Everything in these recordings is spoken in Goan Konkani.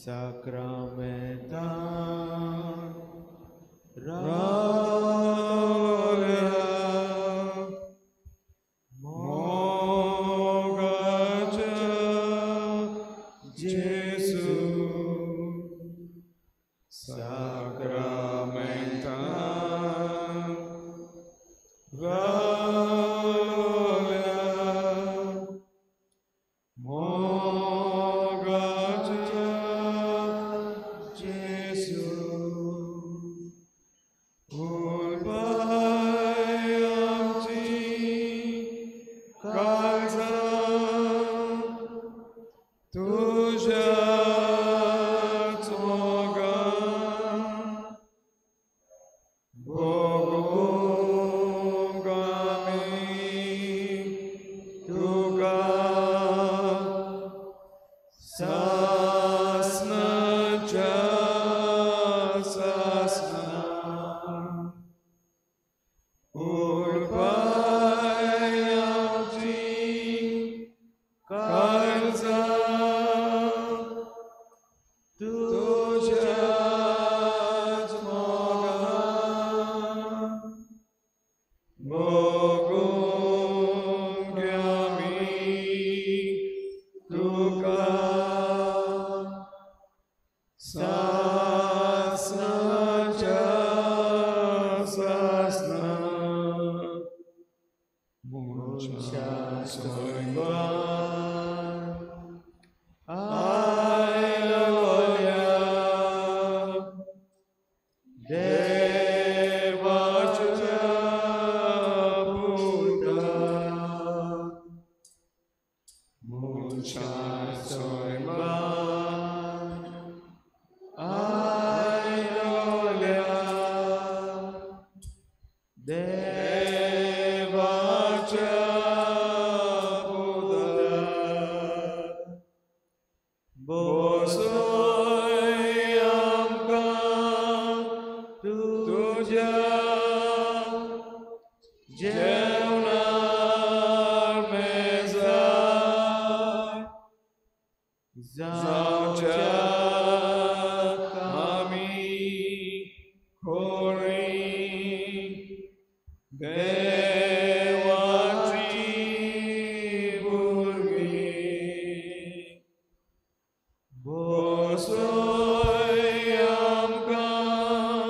साक्रामेंतान रावल्या मोगाच्या जेजू साक्रामेंतान रावल्या मोगाच्या जेजू उलपाय आमची काळजां तुज्याच मोगान भोगूंक आमी तुका सासणाच्या सासणा उलपाय आमची काळजां तुज्याच मोगान भोगूंक आमी तुका सासणाच्या सासणा मनशा सैमान आयलोल्या देवाच्या पुता मनशा सैमान आयलोल्या देवाच्या पुता बसय आमकां तुज्या जेवणार मेजार जावच्या आमी खोरी देवाची भुरगीं बसय आमकां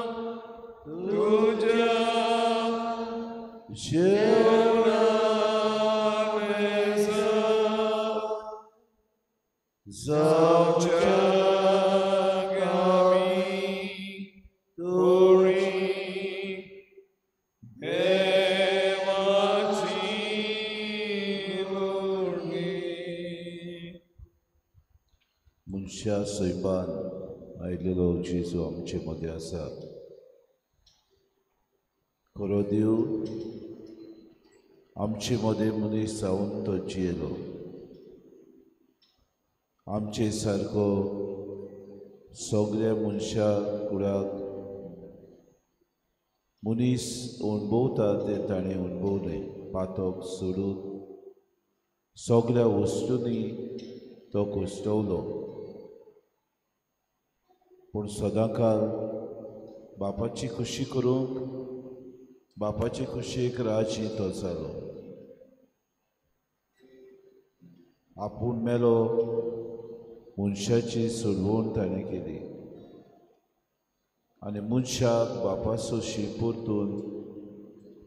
तुज्या जेवणार मेजार जावच्या आमी खोरी देवाची भुरगीं. मनशा सैमान आयलेलो जेजू आमचे मदें आसा. खरो देव आमचे मदें मनीस जावन तो जियेलो. आमचे सारको सगळ्या मनशा कुळाक मनीस अणभवता तें ताणें अणभवलें. पातक सोडून सगळ्या वस्तूंनी तो कोश्टवलो, पूण सदांकाल बापाची खुशी करूंक बापाचे खुशयेक राजी तो जालो. आपूण मेलो मनशाची सोडवण ताणें केली आनी मनशाक बापासोशी परतून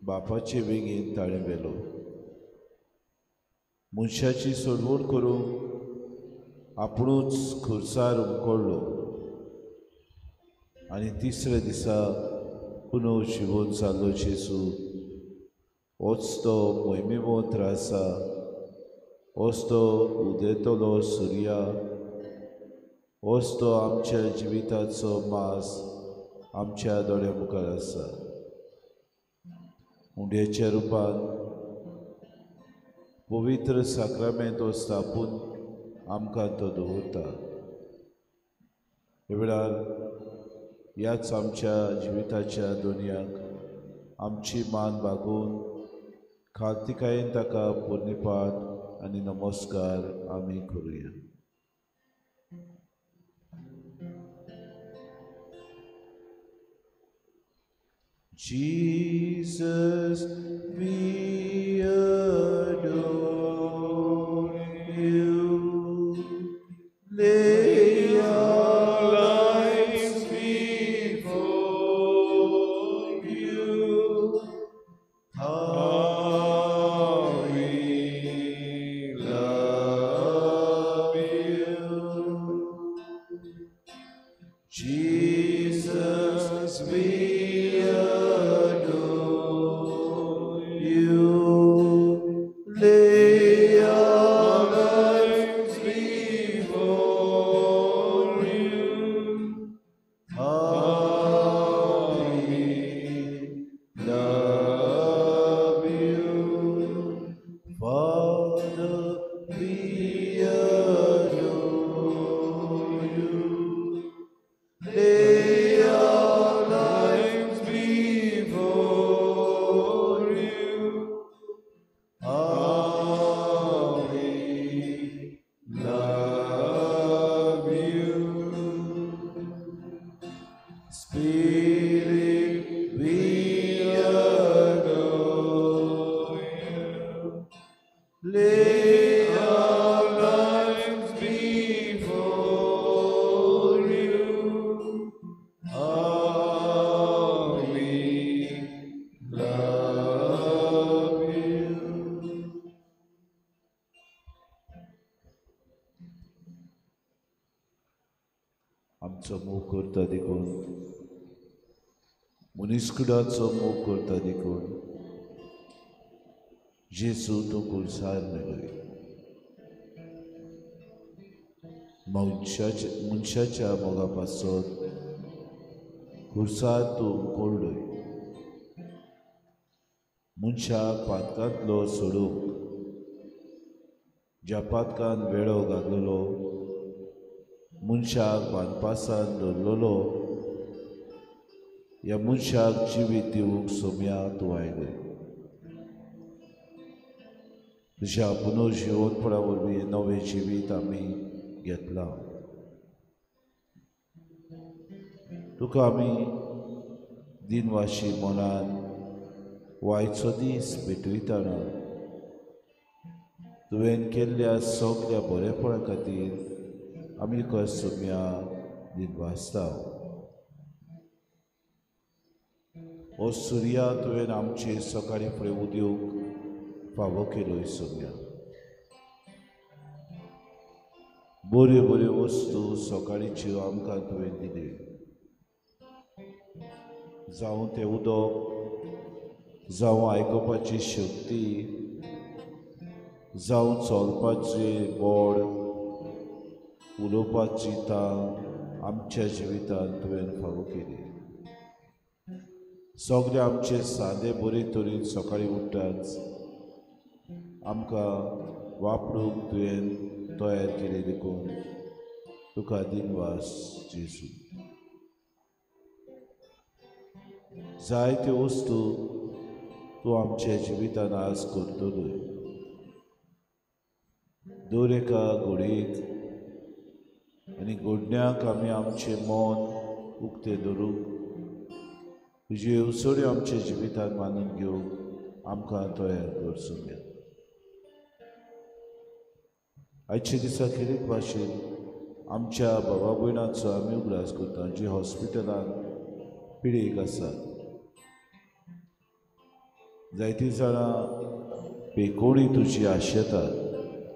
बापाचे वेगीन ताणें व्हेलो. मनशाची सोडवण करूंक आपुणूच खुर्सार उमकळ्ळो आनी तिसऱ्या दिसा पुनव जिवोन जाल्लो जेजू होच तो मोहिमेवंत आसा, होच तो उदेतलो सुर्या, होच तो आमच्या जिविताचो मास आमच्या दोळ्या मुखार आसा. उंड्याच्या रुपान पवित्र साक्रामेंत तो स्थापून आमकां तो दवरता. ह्या वेळार ह्याच आमच्या जिविताच्या दुनियाक आमची मान बागोवन कार्तिकायेन ताका पुर्णिपात आनी नमस्कार आमी करुया. Jesus, we adore you. Lay our lives before you. How we love you. Jesus, we adore you. Lay our lives before you. How we love you. Father, we adore you. Lay our lives before you. How we love you. Spirit, we adore you. Lay our lives before you. How we love you. आमचो मोग करता देखून, मनीसकुडाचो मोग करता देखून जेजू तूं कुलसार मेळय. मनशाच्या मोगा पासत कुर्सार तूं कोरडय. मनशाक पातकांतलो सोडूंक, ज्या पातकान वेळो घातलेलो, मनशाक बांदपासान दवरलेलो, ह्या मनशाक जिवीत दिवंक सोम्या तूं आयलें. तुज्या पुनर्जिवनपणा वरवीं नवें जिवीत आमी घेतलां. तुका आमी दिनवाशी मनान वायचो दीस भेटयतना तुवें केल्ल्या सगल्या बरेपणा खातीर आमी तुका सोम्या दिनवासता. हो सुर्या तुवें आमचे सकाळीं फुडें उद्योग फावो केलोय सोम्या. बऱ्यो बऱ्यो वस्तू सकाळीच्यो आमकां तुवें दिल्यो, जावं तें उदक, जावं आयकुपाची शक्ती, जावं चलपाचें बोड, उलोवपाची तांक आमच्या जिवितांत तुवें फावो केली. सगळे आमचे सादे बरे तरेन सकाळीं उठ्ठाच आमकां वापरूंक तुवें तयार केले देखून तुका दिनवास जेजू. जायत्यो वस्तू तूं आमच्या जिवितान आज करतलोय. दर एका घडयेक आनी घडण्याक आमी आमचें मन उक्तें दवरूंक, तुज्यो येवजण्यो आमच्या जिवितान मानून घेवंक आमकां तयार कर सोम्या. आयच्या दिसा खेरीत भाशेन आमच्या बाबा भयणाचो आमी उगडास करता जी हॉस्पिटलान पिडेक आसात. जायतीं जाणां पेकोणी तुजी आशेतात.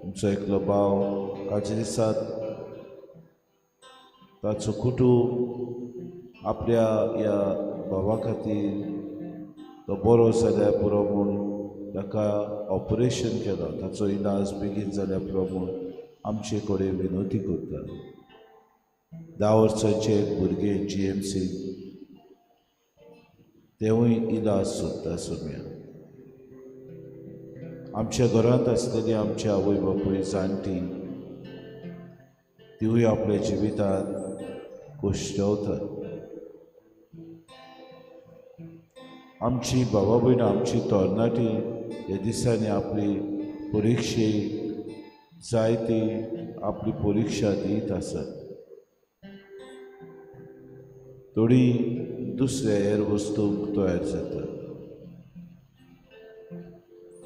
आमचो एकलो भाव कालच्या दिसात ताचो कुटूंब आपल्या ह्या भावा खातीर तो बरो जाल्यार पुरो म्हूण ताका ऑपरेशन केलां, ताचो इलाज बेगीन जाल्यार पुरो म्हूण आमचे कडेन विनवती करता. 10 वर्सांचें एक भुरगें GMC तेवूय इलाज सोदता सोम्या. आमच्या घरांत आसलेली आमच्या आवय बापूय जाणटी तिवूय आपल्या जिवितांत कोश्टवतात. आमची बाबा भयणां, आमची तरणाटी ह्या दिसांनी आपली परिक्षेक जायती आपली परिक्षा दीत आसात. थोडी दुसऱ्या हेर वस्तूंक तयार जातात.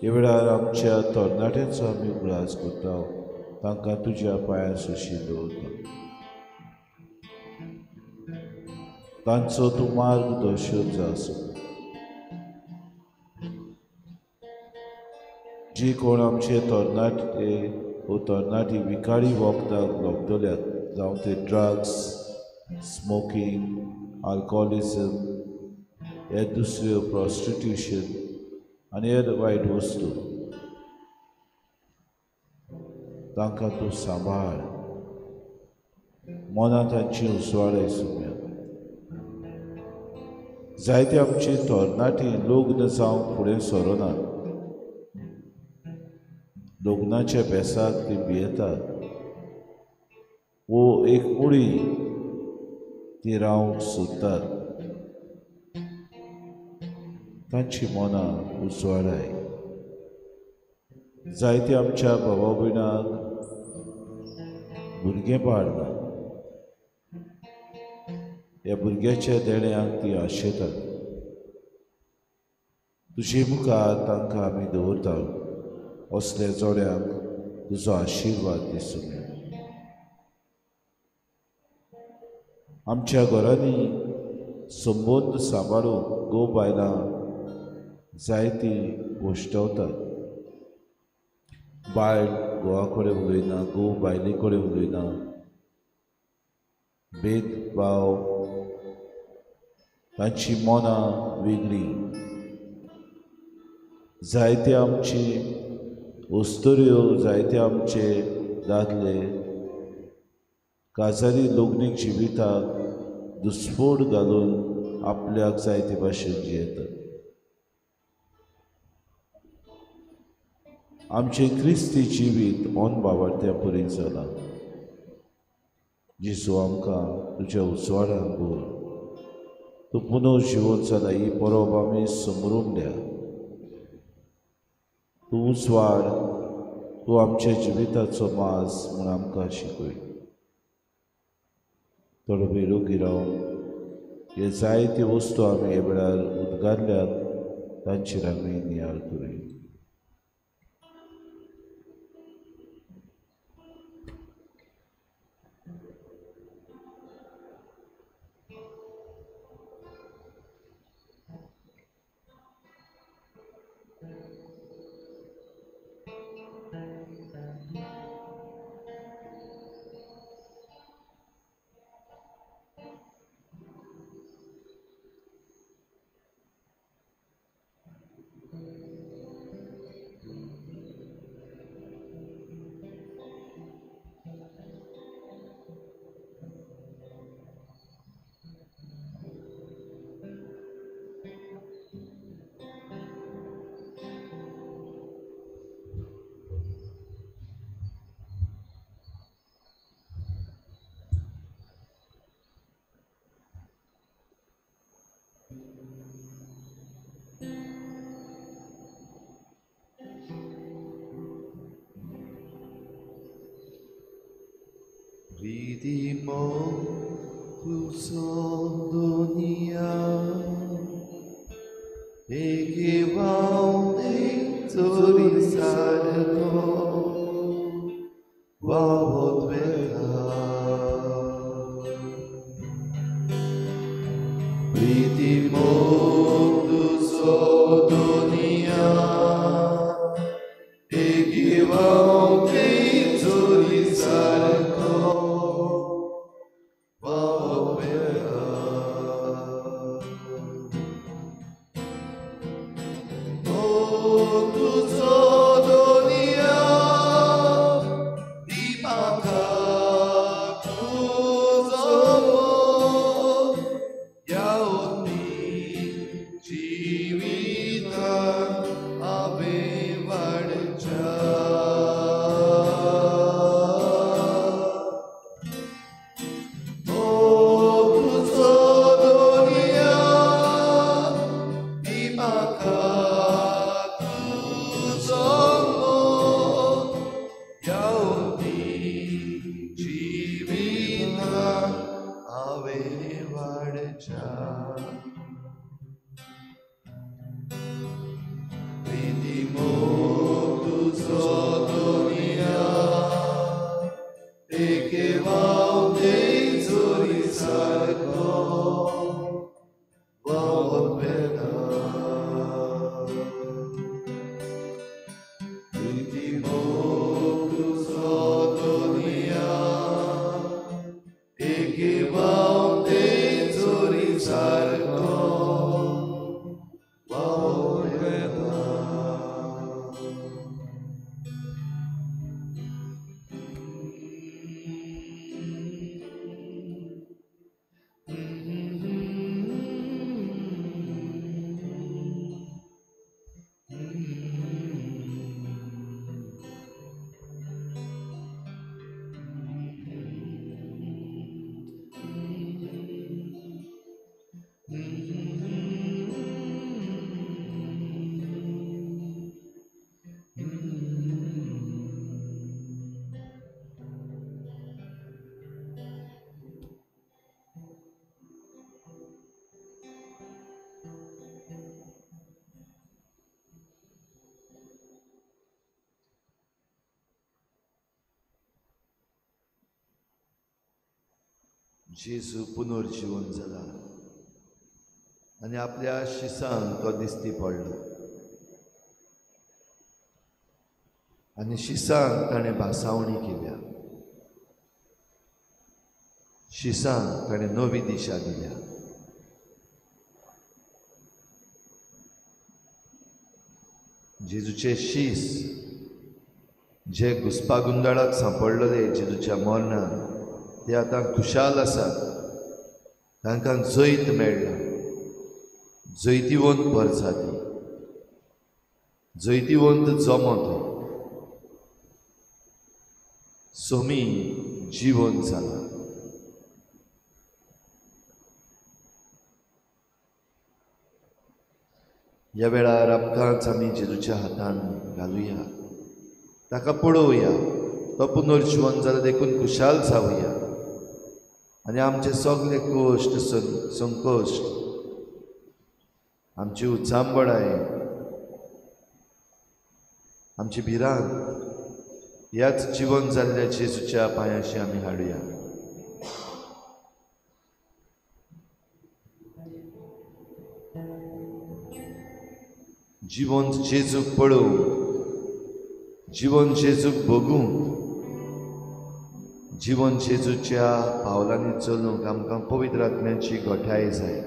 ह्या वेळार आमच्या तरणाट्यांचो आमी उगडास करता, तांकां तुज्या पांयां सुशी दवरता. तांचो तूं मार्ग दर्शक जावचो. जी कोण आमचे तरणाटे वो तरणाटी विखारी वखदाक लग्दल्यात, जावं ते ड्रग्स, स्मोकींग, आल्कोहोलिजम, हे दुसऱ्यो प्रॉस्टिट्यूशन आनी हेर वायट वस्तू, तांकां तूं सांबाळ. मनां तांची उसवाडाय सुम्या. जायते आमची तरणाटी लग्न जावंक फुडें सरनात, लग्नाच्या बेसाक ती भियेतात वो एक उडी ती रावंक सोदतात. तांची मनां उजवाडाय. जायते आमच्या भावा भयणांक भुरगें ना, ह्या भुरग्याच्या देण्यांक ती आशेतात. तुजे मुखार तांकां आमी दवरता. असल्या जोड्यांक तुजो आशिर्वाद दिसूं. आमच्या घरांनी संबंद सांबाळूंक घोव बायलां जायती गोश्टवतात. बायल घोवा कडेन उलयना, घोव बायले कडेन उलयना, भेदभाव, तांची मनां वेगळी. जायते आमची अस्तुऱ्यो, जायते आमचे दादले काजारी लग्नीक जिविताक दुस्फोट घालून आपल्याक जायते भाशेन जियेतात. आमचें क्रिस्ती जिवीत ऑन बाबार्थ्या परी जालां. जेजू आमकां तुज्या उजवाडान दवर. तूं पुनव जिवंत जाला ही परब आमी समरूंक. तूं उजवाड, तूं आमच्या जिविताचो मास म्हूण आमकां शिकय. थोडो वेळ ओगी रावन हे जायते वस्तू आमी ह्या वेळार उद्गारल्यात तांचेर आमी नियाळ करुया. Oh, जेजू पुनर्जीवन जाला आनी आपल्या शिसांक तो दिश्टी पडलो आनी शिसांक ताणें भासावणी केल्या, शिसांक ताणें नवी दिशा दिल्या. जेजूचे शीस जे घुस्पागुंदळाक सांपडलेले जेजूच्या मरणान ते आतां खुशाल आसात, तांकां जैत मेळ्ळां, जैतिवंत परजाती, जैतिवंत जमो तो सोमी जिवन जाला. ह्या वेळार आमकांच आमी जेजूच्या हातान घालुया, ताका पळोवया, तो पुनर्जीवन जाला देखून खुशाल जावया आनी आमचे सगळे कश्ट संकश्ट, आमची उचांबळाय, आमची भिरांत ह्याच जिवन जाल्ल्या जेजूच्या पांयाशी आमी हाडुया. जिवन जेजूक पळोवंक, जिवन जेजूक भोगूंक, जिवन जेजूच्या पावलांनी चलूंक आमकां पवित्र आत्म्याची घटाय जाय.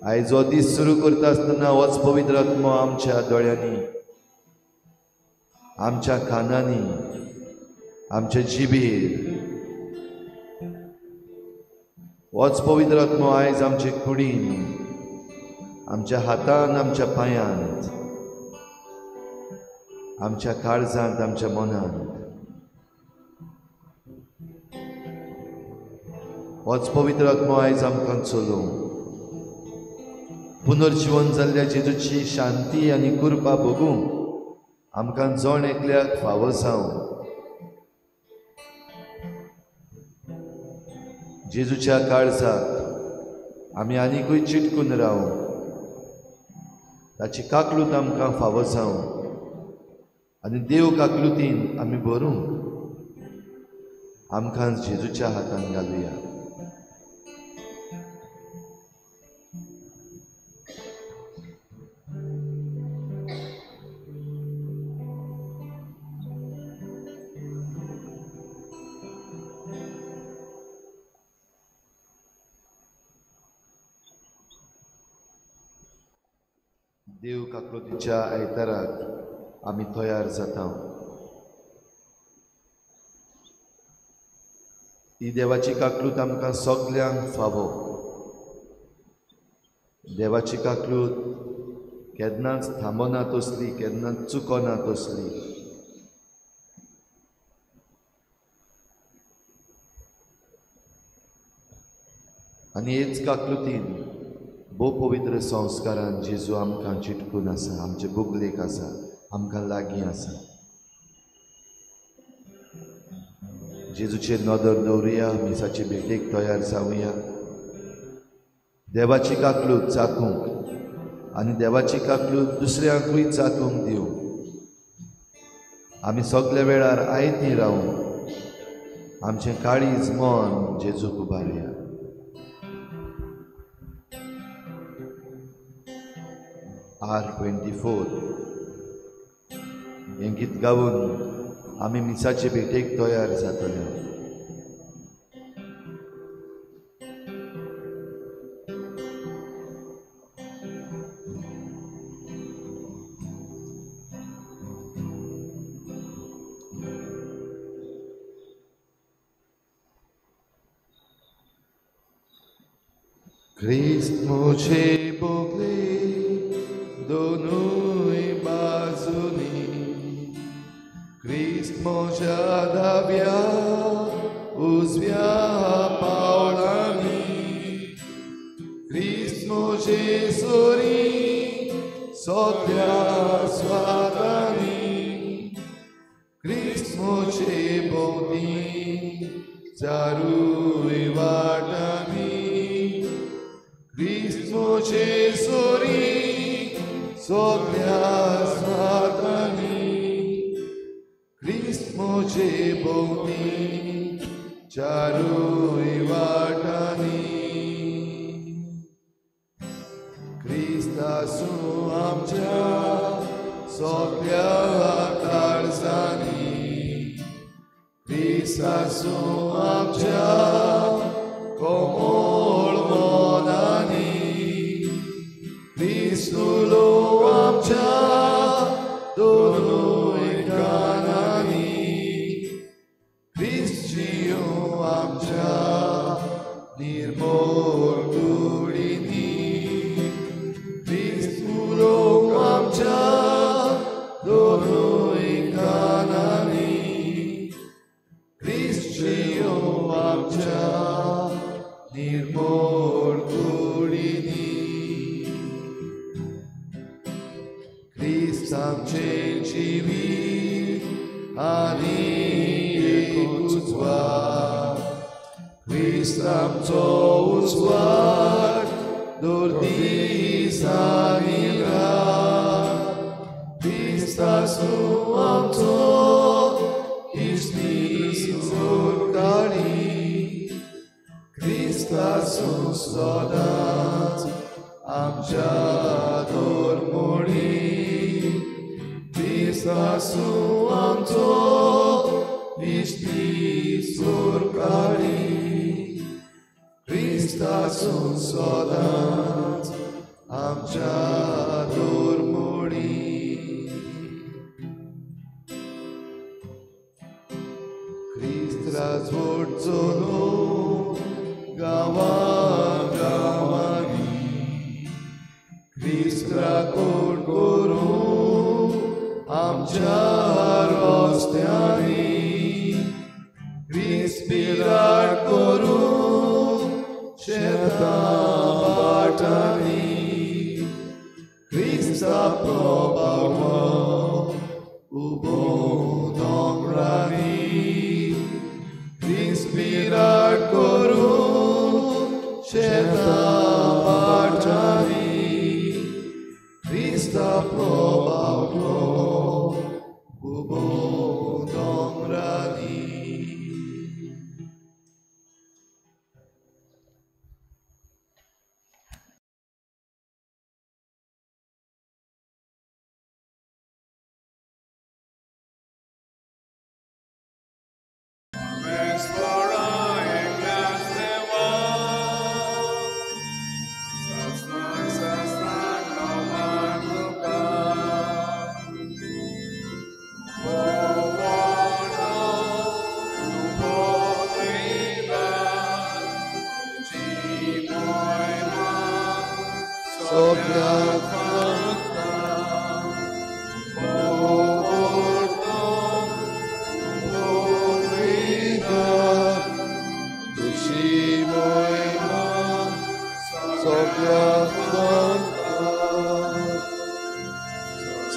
आयज हो दीस सुरू करता आसतना होच पवित्र आत्मो आमच्या दोळ्यांनी, आमच्या कानांनी, आमच्या जिबेर, होच पवित्र आत्मो आयज आमचे कुडीन, आमच्या हातान, आमच्या पांयांत, आमच्या काळजांत, आमच्या मनांत होच पवित्र आत्मो आयज आमकां चलोवं. पुनर्जीवन जाल्ल्या जेजूची शांती आनी कृपा भोगूंक आमकां जण एकल्याक फावो जावं. जेजूच्या काळजाक आमी आनीकूय चिटकून रावूं, ताची काकलूत आमकां फावो जावं आनी देव काकलुतीन आमी भरूंक आमकां जेजूच्या हातान घालुया. देव काकलुतीच्या आयताराक आमी तयार जाता. ही देवाची काकलूत आमकां सगल्यांक फावो. देवाची काकलूत केन्नाच थांबना तसली, केन्नाच चुकना तसली. आनी हेच काकलुतीन भोव पवित्र संस्कारान जेजू आमकां चिटकून आसा, आमचे बुगलेक आसा, आमकां लागीं आसा. जेजूचेर नदर दवरुया, मिसाचे भेटेक तयार जावया। देवाची काकलूत चाखूंक आनी देवाची काकलूत दुसऱ्यांकूय चाखूंक दिवंक आमी सगल्या वेळार आयती रावून आमचें काळीज मन जेजूक उबारुया। R24 हें गीत गावन आमी मिसाचे भेटेक तयार जातले। क्रिस्त मुझे बोगले दोनूय बाजूनी, क्रिस्त म्हज्या दाव्या उजव्या पावलांनी, क्रिस्त म्हजे सोरी सगळ्या स्वादांनी, क्रिस्त म्हजे भोंवती चारूय वाटांनी, क्रिस्त म्हजे सोरी सगळ्या स्वादांनी, क्रिस्त म्हजे भोंवती चारूय वाटांनी। क्रिस्त आसूं आमच्या सगळ्या काळजांनी, क्रिस्त आसूं आमच्या कोमळ मनांनी, क्रिस्त उलोवं आमच्या दोनूय कानांनी, क्रिस्त जियों आमच्या निर्मोळ कुडींनी, क्रिस्त उलोवं आमच्या दोनूय कानांनी, क्रिस्त जियों आमच्या निर्मोळ कुडींनी। क्रिस्त आमचें जिवीत आनी एक उजवाड, क्रिस्त आमचो उजवाड दुर्दीस आनी रात, क्रिस्त आसूं आमचो इश्टीस काळी, क्रिस्त आसूं सदांच आमच्या दोरमोडी, क्रिस्त आसूं आमचो इश्टीस काळी, क्रिस्त आसूं सदांच आमच्या दोरमोडी। क्रिस्त राजवट चलोवं गांवा गांवांनी, क्रिस्त राखण करूं आमच्या रस्त्यांनी, क्रिस्त बिराड करूं शेतां भाटांनी, क्रिस्त आपलो बावलो उबो दोंगरांनी, क्रिस्त बिराड करूं शेतां भाटांनी, क्रिस्त आपलो बावलो उबो दोंगरांनी।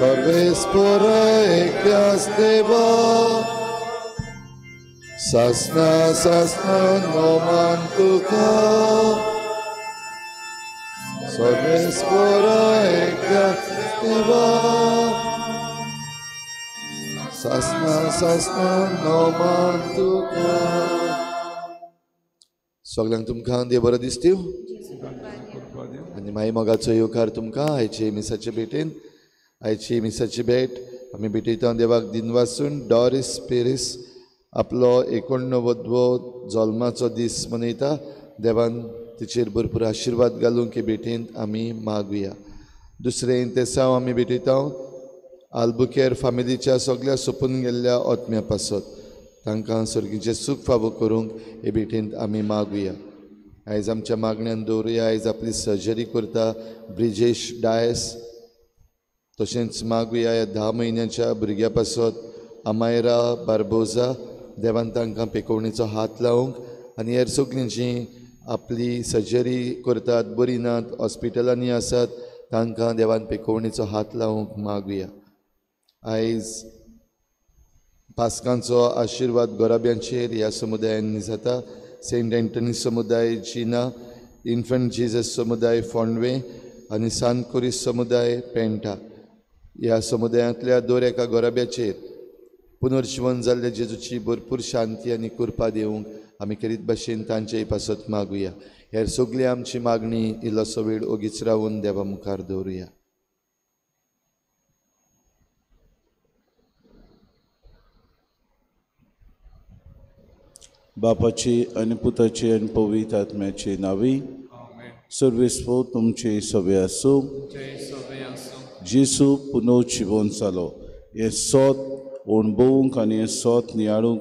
सर्वेस्पोरा एकल्यास देवा सासना सासना नोमान तुका सर्वेस्पोरा एकल्या देवा सासना सासना नोमान तुका. सगळ्यांक तुमकां देव बरो दिसतीव आनी माई मोगाचो येवकार तुमकां आयचे मिसाचे भेटेन. आयची मिसाची भेट आमी भेटयता देवाक दिनवासून. डॉरीस पेरीस आपलो 89वो जल्माचो दीस मनयता. देवान तिचेर भरपूर आशिर्वाद घालूंक हे भेटेंत आमी मागुया. दुसरें तेसांव आमी भेटयता आल्बुकेर फामिलीच्या सगळ्या सोपून गेल्ल्या आत्म्या पासत तांकां सर्गीचें सूख फावो करूंक हे भेटेंत आमी मागुया. आयज आमच्या मागण्यान दवरुया. आयज आपली सर्जरी करता ब्रिजेश डायस. तशेंच मागुया ह्या 10 म्हयन्याच्या भुरग्या पासत अमायरा बार्बोजा. देवान तांकां पेकोवणेचो हात लावंक आनी हेर सगळीं जीं आपली सर्जरी करतात बरी नात हॉस्पिटलांनी आसात तांकां देवान पेकोवणेचो हात लावंक मागुया. आयज पास्कांचो आशिर्वाद गोराब्यांचेर ह्या समुदायांनी जाता. सेंट एंटनी समुदाय जिना, इन्फंट जीजस समुदाय फोंडवे आनी सांतकुरीस समुदाय पेंटा ह्या समुदायांतल्या दर एका गोराब्याचेर पुनर्जिवन जाल्ल्या जेजूची भरपूर शांती आनी कृपा दिवंक आमी करीत भाशेन तांचेय पासत मागुया. हेर सगळी आमची मागणी इल्लोसो वेळ ओगीच रावून देवा मुखार दवरुया. बापाची आनी पुताची आनी पवित्र आत्म्याची नावी. सर्वेस्पो तुमचे सवे आसूं. जेजू पुनर्जिवन जालो हें सोत अणभवूंक आनी हें सोत नियाळूंक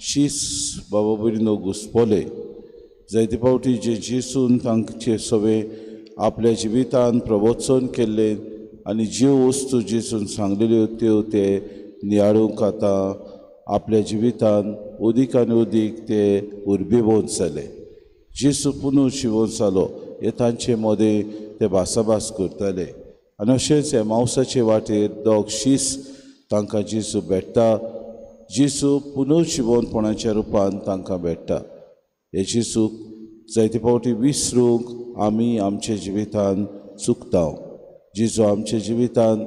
शीस बाबा भयणीनो घुसपले. जायते फावटी जे जेजून तांचे सवे आपल्या जिवितान प्रवचन केल्लें आनी ज्यो वस्तू जेजून सांगलेल्यो त्यो ते नियाळूंक आतां आपल्या जिवितान अदीक आनी अदीक ते उर्बेवंत जाले. जेजू पुनर्जिवन जालो हे तांचे मदें ते भासाभास करताले आनी अशेंच एमावसाचे वाटेर दोग शीस तांकां जेजू भेट्टा. जेजू पुनर्जिवनपणाच्या रुपान तांकां भेट्टा. हे जेजूक जायते फावटी विसरूंक आमी आमच्या जिवितान चुकता. जेजू आमच्या जिवितान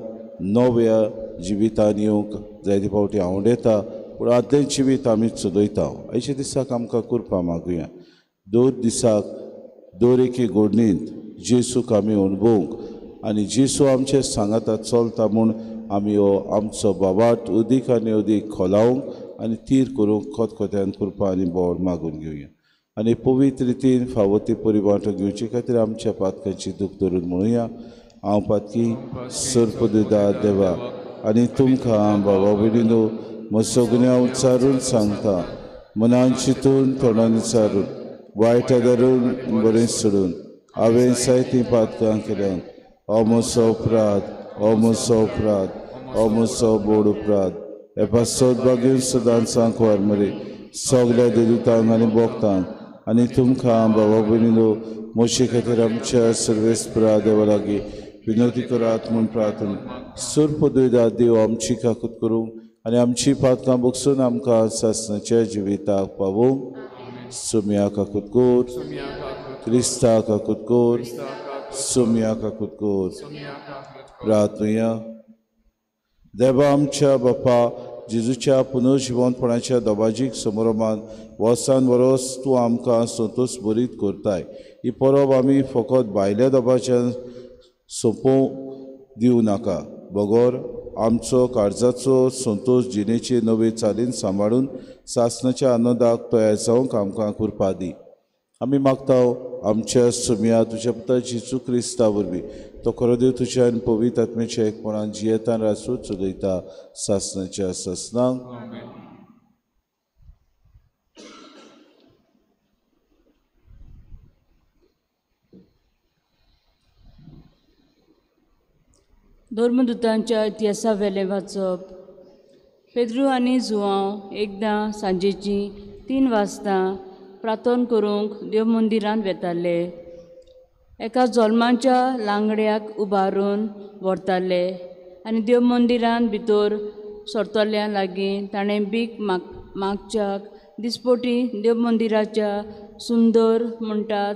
नव्या जिवितान येवंक जायते फावटी आवडटा पूण आदलें जिवीत आमी चलयता. आयच्या दिसाक आमकां कृपा मागुया. दर दिसाक दर एके घडणींत जेजूक आमी अणभवूंक आनी जेजू आमचे सांगाता चलता म्हूण आमी हो आमचो बाबाट अदीक आनी अदीक खोलावंक आनी तीर करूंक खतखत्यान कृपा आनी बोड मागून घेवया आनी पवित्र रितीन फावो ती परिवांटो घेवचे खातीर आमच्या पातकांची दूख धरून म्हणुया. हांव पातकी सर्पदुदा देवा आनी तुमकां बाबा भयणीनो म्हजो गुन्यांव उच्चारून सांगता. मनान चिंतून तोंडान विचारून वायट धरून बरें सोडून हांवें जायतीं पातकां केल्यात. हो म्हजो अपराध, हो म्हजो अपराध, हो म्हजो बोड अपराध. हे पासत बागेन सदांच सांकवार मरे सगल्या देदुतांक आनी भोगतांक आनी तुमकां बाबा भयणीनो म्हजे खातीर आमच्या सर्वेस्परा देवा लागीं विनवती करात म्हूण प्रार्थना. सर्पदुयदा देव आमची काकूत करूंक आनी आमची पातकां बगसून आमकां सासणाच्या जिविताक पावोवंक. सुम्या काकूत कोर, क्रिस्ता काकूत कोर, सुम्या काकूत कोर. प्रार्थनुया. देवा आमच्या बापा जेजूच्या पुनर्जिवनपणाच्या दबाजीक समारोभान वर्सान वरोस तूं आमकां संतोश बरीत करताय. ही परब आमी फकत भायल्या दबाज्यान सोंपोवंक दिवं नाका, बगर आमचो काळजाचो संतोश जिणेचे नवे चालीन सांबाळून सासणाच्या आनंदाक तयार जावंक आमकां कृपा दी. आमी मागता आमच्या सुम्या तुज्या पुता जेजू क्रिस्ता वरवीं तो खरो देव तुज्या आनी पवित्र आत्म्याच्या एकपणान जियेतान रासू चलयता सासणाच्या सासणाक. धर्मदूतांच्या इतिहासा वेलें वाचप. पेद्रू आनी जुआंव एकदां सांजेचीं 3 वाजता प्रार्थना करूंक देव मंदिरांत वेताले. एका जल्माच्या लांगड्याक उबारून व्हरताले आनी देव मंदिरांत भितर सरतल्या लागीं ताणें भीक मागच्याक दिसपटी देवमंदिराच्या सुंदर म्हणटात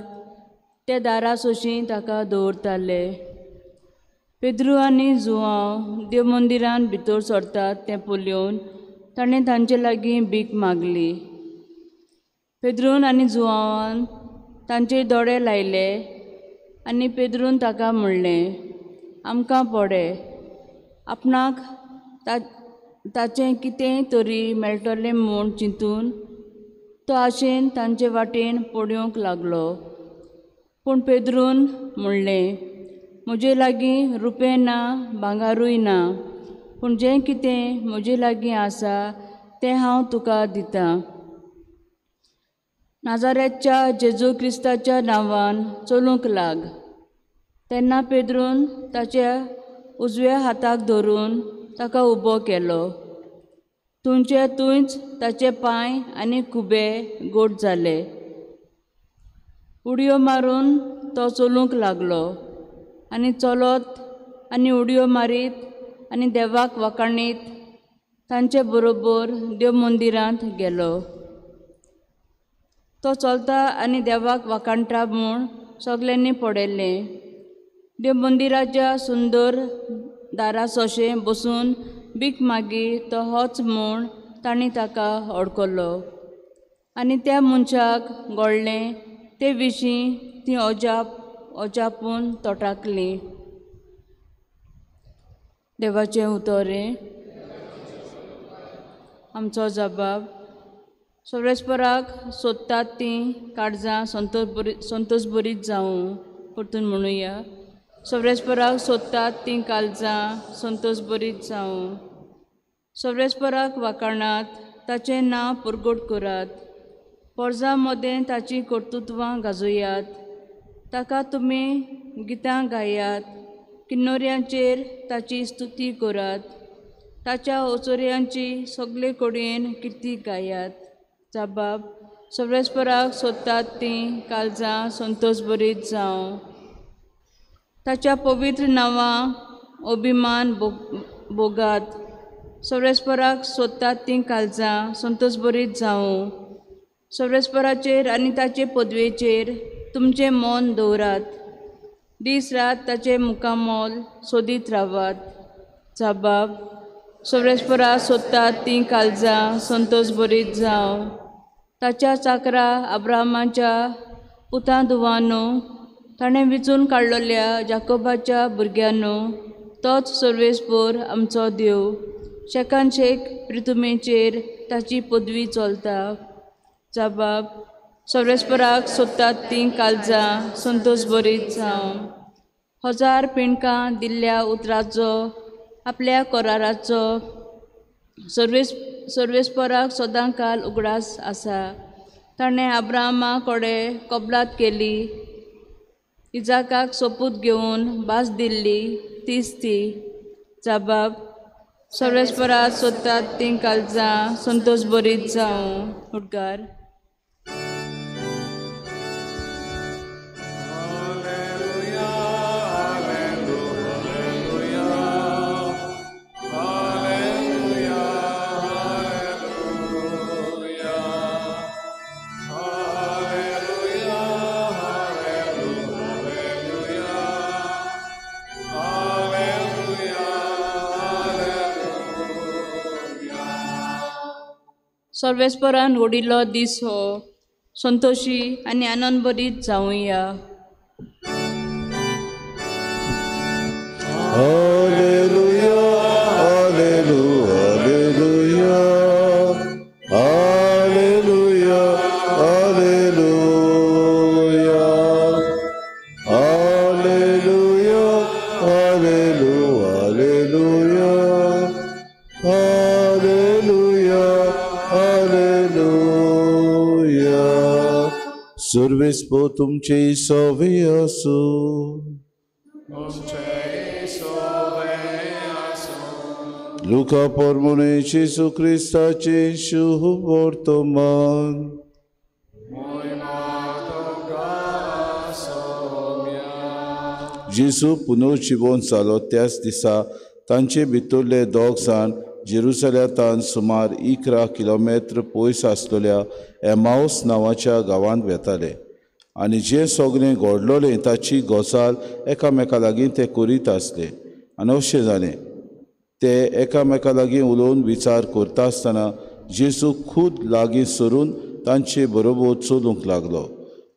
ते दारा सोशी ताका दवरताले. पेद्रू आनी जुआंव देवमंदिरान भितर सरतात तें पळोवन ताणें तांचे लागीं भीक मागली. पेद्रून आनी जुआंवान तांचे दोळे लायले आनी पेद्रून ताका म्हणलें, आमकां पडे, आपणाक ताचें कितेंय तरी मेळटलें म्हूण चिंतून तो आशेन तांचे वाटेन पळोवंक लागलो. पूण पेद्रून म्हणलें, म्हजे लागीं रुपें ना, भांगारूय ना, पूण जें कितें म्हजे लागीं आसा तें हांव तुका दितां. नाजारेतच्या जेजू क्रिस्ताच्या नांवान चलूंक लाग. तेन्ना पेद्रून ताच्या उजव्या हाताक धरून ताका उबो केलो. तुमचे थंयच ताचे पांय आनी खुबे गोड जाले. उडयो मारून तो चलूंक लागलो आनी चलत आनी उडयो मारीत आनी देवाक वाखाणीत तांचे बरोबर देव मंदिरांत गेलो. तो चलता आनी देवाक वाखाणटा म्हूण सगल्यांनी पळयलें. देव मंदिराच्या सुंदर दारा सोशें बसून भीक मागी तो होच म्हूण तांणी ताका अडकलो आनी त्या मनशाक घडलें ते विशीं ती अजापून तोटाकली. देवाचें उतरें. आमचो जबाब. सर्वेस्पराक सोदतात तीं काळजां संतोषभरीत जावं. परतून म्हणुया, सर्वेस्पराक सोदतात तीं काळजां संतोषभरीत जावं. सर्वेस्पराक वाखाणात, ताचें नांव परगट करात, पोरजां मदें ताचीं कर्तृत्वां गाजोयात. ताका तुमी गितां गायात, किन्नोऱ्यांचेर ताची स्तुती करात, ताच्या ओचोऱ्यांची सगळे कडेन किर्ती गायात. जबाब. सर्वेस्पराक सोदतात तीं काळजां संतोषभरीत जावं. ताच्या पवित्र नांवां अभिमान भोगात. सर्वेस्पराक सोदतात तीं काळजां संतोषभरीत जावं. सर्वेस्पराचेर आनी ताचे पदवेचेर तुमचें मन दवरात, दीस रात ताचें मुखामोल सोदीत रावात. जबाब. सर्वेस्पराक सोदतात तीं काळजां संतोषभरीत जावं. ताच्या चाकरा अब्राहमाच्या पुतां धुवानो, ताणें विचून काडलेल्या जाकोबाच्या भुरग्यांनो, तोच सर्वेस्पर आमचो देव. शेकान शेक प्रितुमेचेर ताची पदवी चलता. जबाब. सर्वेस्पराक सोदतात तीं काळजां संतोषभरीत जावं. 1000 पिणकां दिल्ल्या उतराचो आपल्या कराराचो सर्वेस्पराक सदां काल उगडास आसा. ताणें अब्राहमा कडेन कबलात केली, इजाकाक सोपूत घेवन भास दिल्ली तीच ती. जबाब. सर्वेस्पराक सोदतात तीं काळजां संतोषभरीत जावं. उद्गार. सर्वेस्परान व्हडिल्लो दीस हो संतोशी आनी आनंदभरीत जावया. Hallelujah, hallelujah, hallelujah, hallelujah, hallelujah, hallelujah, hallelujah, hallelujah. सर्वेस्पर तुमचे सवे आसूं. लुका परमणे जेजू क्रिस्ताचे शुभ वर्तमान. जेजू पुनर्जिवन जालो त्याच दिसा तांचे भितरले दोग जाण जेरुसलेमांत सुमार 11 किलोमेत्र पयस आसलेल्या एमाउस नांवाच्या गांवांत वेताले आनी जें सगळें घडलोलें ताची गजाल एकामेका लागीं ते करीत आसले. आनी अशें जालें, ते एकामेका लागीं उलोवन विचार करता आसतना जेजू खूद लागीं सरून तांचे बरोबर चलूंक लागलो.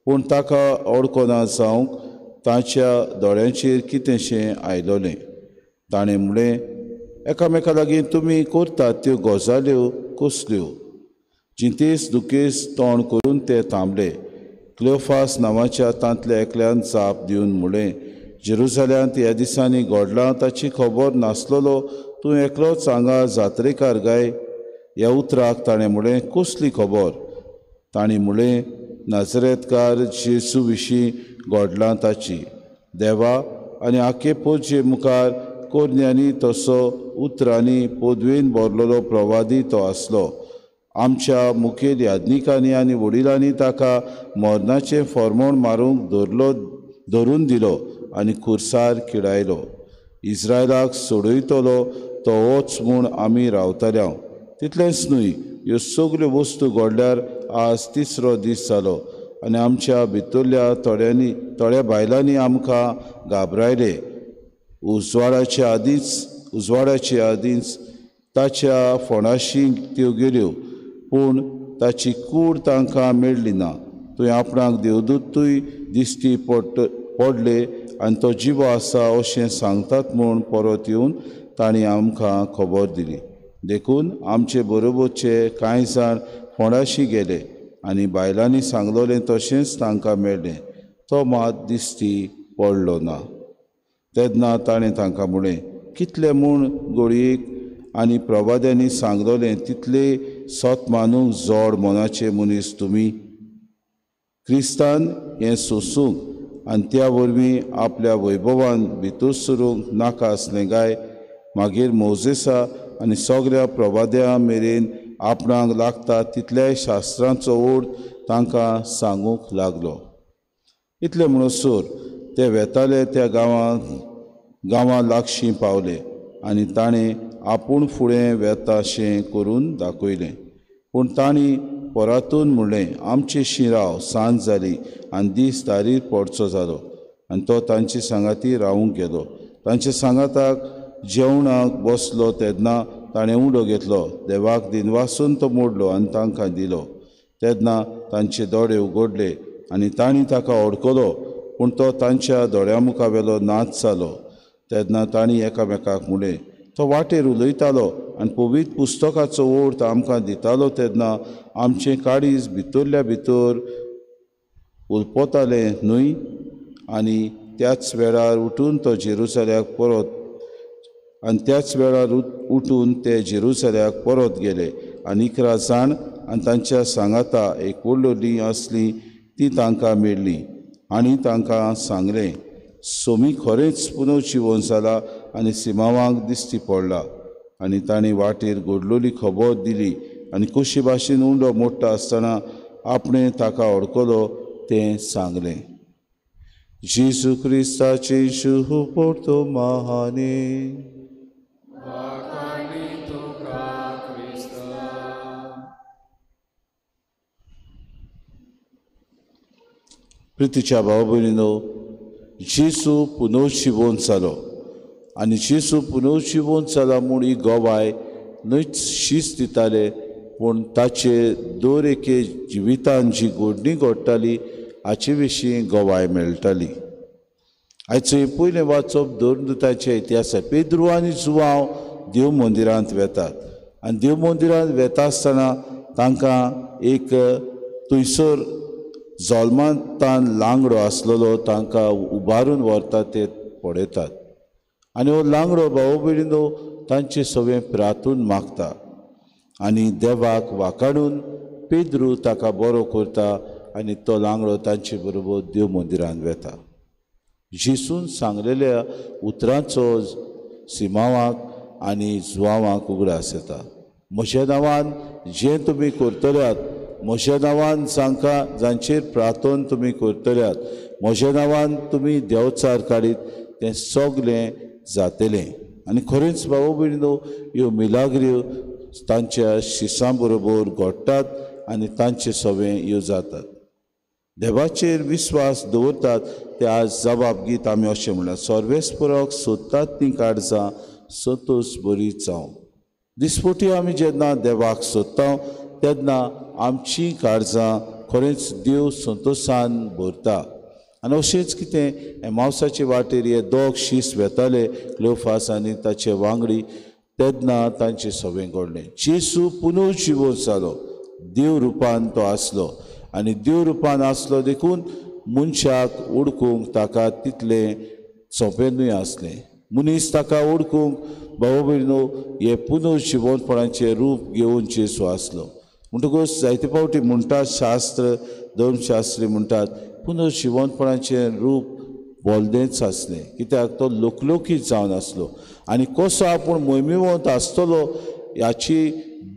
पूण ताका ओळखना जावंक ताच्या दोळ्यांचेर कितेंशें आयलोलें. ताणें म्हणलें, एकामेका लागीं तुमी करतात त्यो गजाल्यो कसल्यो? जितेस दुखेस तोंड करून ते थांबले. क्लेओफास नांवाच्या तांतल्या एकल्यान जाप दिवन म्हणलें, जेरुसलेमांत ह्या दिसांनी घडलां ताची खबर नासलेलो तूं एकलोच हांगा जात्रेकार गाय? ह्या उतराक ताणें म्हणलें, कसली खबर? तांणी म्हणलें, नाजरेतकार जेजू विशीं घडलां ताची. देवा आनी आखे पोजे मुखार कोरन्यांनी तसो उतरांनी पदवेन भरलेलो प्रवादी तो आसलो. आमच्या मुखेल याज्ञिकांनी आनी वडिलांनी ताका मरणाचें फॉर्मोण मारूंक धरून दिलो आनी खुर्सार किडायलो. इस्रायलाक सोडयतलो तो होच म्हूण आमी रावतले. तितलेंच न्हय, ह्यो सगल्यो वस्तू घडल्यार आज तिसरो दीस जालो आनी आमच्या भितरल्या थोड्या बायलांनी आमकां घाबरायले. उजवाडाचे आदींच ताच्या फोंडाशी त्यो गेल्यो, पूण ताची कूड तांकां मेळ्ळी ना. तुवें आपणाक देवदूतूय दिश्टी पडले आनी तो जिवो आसा अशें सांगतात म्हूण परत येवन तांणी आमकां खबर दिली. देखून आमचे बरोबरचे कांय जाण फोंडाशी गेले आनी बायलांनी सांगलोलें तशेंच तांकां मेळ्ळें. तो मात दिश्टी पडलो ना. तेन्ना ताणें तांकां म्हणलें, कितले म्हूण गोळयेक आनी प्रवाद्यांनी सांगलोलें तितले सत मानूंक जोड मनाचे मनीस तुमी. क्रिस्तान हें सोसूंक आनी त्या वरवीं आपल्या वैभवान भितर सरूंक नाका आसलें काय? मागीर मोजेसा आनी सगळ्या प्रवाद्यां मेरेन आपणाक लागता तितल्याय शास्त्रांचो ओड तांकां सांगूंक लागलो. इतलें म्हणसर ते वेताले त्या गांवां लागशीं पावले आनी ताणें आपूण फुडें वेताशें करून दाखयलें. पूण तांणी परातून म्हणलें, आमची शिराव सांज जाली आनी दीस दारीर पडचो जालो. आनी तो तांचे सांगाती रावूंक गेलो. तांचे सांगाताक जेवणाक बसलो तेन्ना ताणें उंडो घेतलो, देवाक दिनवासून तो मोडलो आनी तांकां दिलो. तेन्ना तांचे दोळे उगडले आनी तांणी ताका ओळखलो, पूण तो तांच्या दोळ्या मुखावेलो नाच जालो. तेन्ना तांणी एकामेकाक म्हणलें, तो वाटेर उलयतालो आनी पवित्र पुस्तकाचो अर्थ आमकां दितालो तेन्ना आमचें काळीज भितरल्या भितर उलपतालें न्हय? आनी त्याच वेळार उठून तो जेरुसलेमाक परत आनी त्याच वेळार उठून ते जेरुसलेमाक परत गेले आनी 11 जाण आनी तांच्या सांगाता एक व्हडली आसली ती तांकां मेळ्ळी आनी तांकां सांगलें, सोमी खरेंच पुनर्जिवन जाला आनी सिमांवाक दिश्टी पडला. आनी तांणी वाटेर घडलोली खबर दिली आनी कशी भाशेन उंडो मोडटा आसतना आपणें ताका ओळखलो तें सांगलें. जेजू क्रिस्ताचे शुभ महाने. प्रितीच्या भाव भयणीनो, जेजू पुनर्जिवन जालो आनी जेजू पुनर्जिवन जाला म्हूण ही गवाय न्हयच शीस दिताले, पूण ताचे दर एके जिवितान जी घडणी घडटाली हाचे विशीं गवाय मेळटाली. आयचो पयलें वाचप धर्मदूताचे इतिहास. पेद्रू आनी जुवांव देव मंदिरांत वेतात आनी देव मंदिरांत वेता आसतना तांकां एक थंयसर जल्मांतान लांगडो आसलेलो तांकां उबारून व्हरता ते पळयतात आनी हो लांगडो भाव भयणीनो तांचे सगळें प्रार्थून मागता आनी देवाक वाकाडून पेद्रू ताका बरो करता आनी तो लांगडो तांचे बरोबर देव मंदिरांत वेता. जेजून सांगलेल्या उतरांचो सिमांवाक आनी जुवांवाक उगडास येता. म्हज्या नांवान जें तुमी करतल्यात, म्हज्या नांवान जांकां जांचेर प्रार्थन तुमी करतल्यात, म्हज्या नांवान तुमी देवचार काडीत तें सगलें जातलें. आनी खरेंच बाबा भयणीनो ह्यो मिलाग्र्यो तांच्या शिसां बरोबर घडटात आनी तांचे सवे ह्यो जातात. देवाचेर विस्वास दवरतात ते आज जबाब गीत आमी अशें म्हणलां, सर्वेस्पराक सोदतात ती काळजां संतोस बरी जावं. दिसपटी आमी जेन्ना देवाक सोदता तेन्ना आमची काळजां खरेंच देव संतोसान भरता. आनी अशेंच कितें एमावसाचे वाटेर हे दोग शीस वेताले क्लोफास आनी ताचे वांगडी तेन्ना तांचें सगळें घडलें. जेजू पुनर्जिवंत जालो, देव रुपान तो आसलो आनी देव रुपान आसलो देखून मनशाक ओडकूंक ताका तितलें सोंपें न्हय आसलें. मनीस ताका ओडकूंक बाबा भयणीनो हे पुनर्जिवंतपणाचें रूप घेवन जेजू आसलो. म्हणटकूच जायते फावटी म्हणटात शास्त्र धर्मशास्त्री म्हणटात पुनर्जिवंतपणाचें रूप बोलदेंच आसलें, कित्याक तो लोकलोकीत जावन आसलो आनी कसो आपूण मोहिमेवंत आसतलो हाची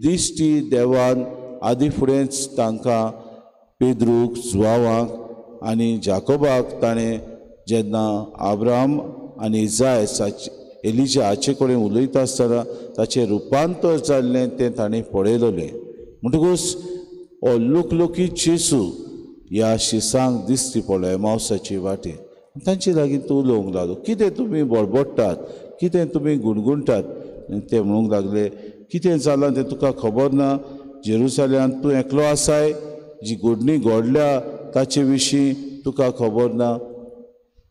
दिश्टी देवान आदी फुडेंच तांकां पेद्रूक, जुवावाक आनी जाकोबाक ताणें जेन्ना आब्राम आनी इजायस एलिजा हाचे कडेन उलयता आसतना ताचें रुपांतर जाल्लें तें ताणें पळयलें. म्हणटकूच हो लोकलोकीत जेजू ह्या शिसांक दिश्टी पडलो एमावसाचे वाटेर. तांचे लागीं तो उलोवंक लागलो, कितें तुमी बडबडटात, कितें तुमी गुणगुणटात? ते म्हणूंक लागले, कितें जालां तें तुका खबर ना? जेरुसलेमांत तूं एकलो आसाय, जी घडणी घडल्या ताचे विशीं तुका खबर ना?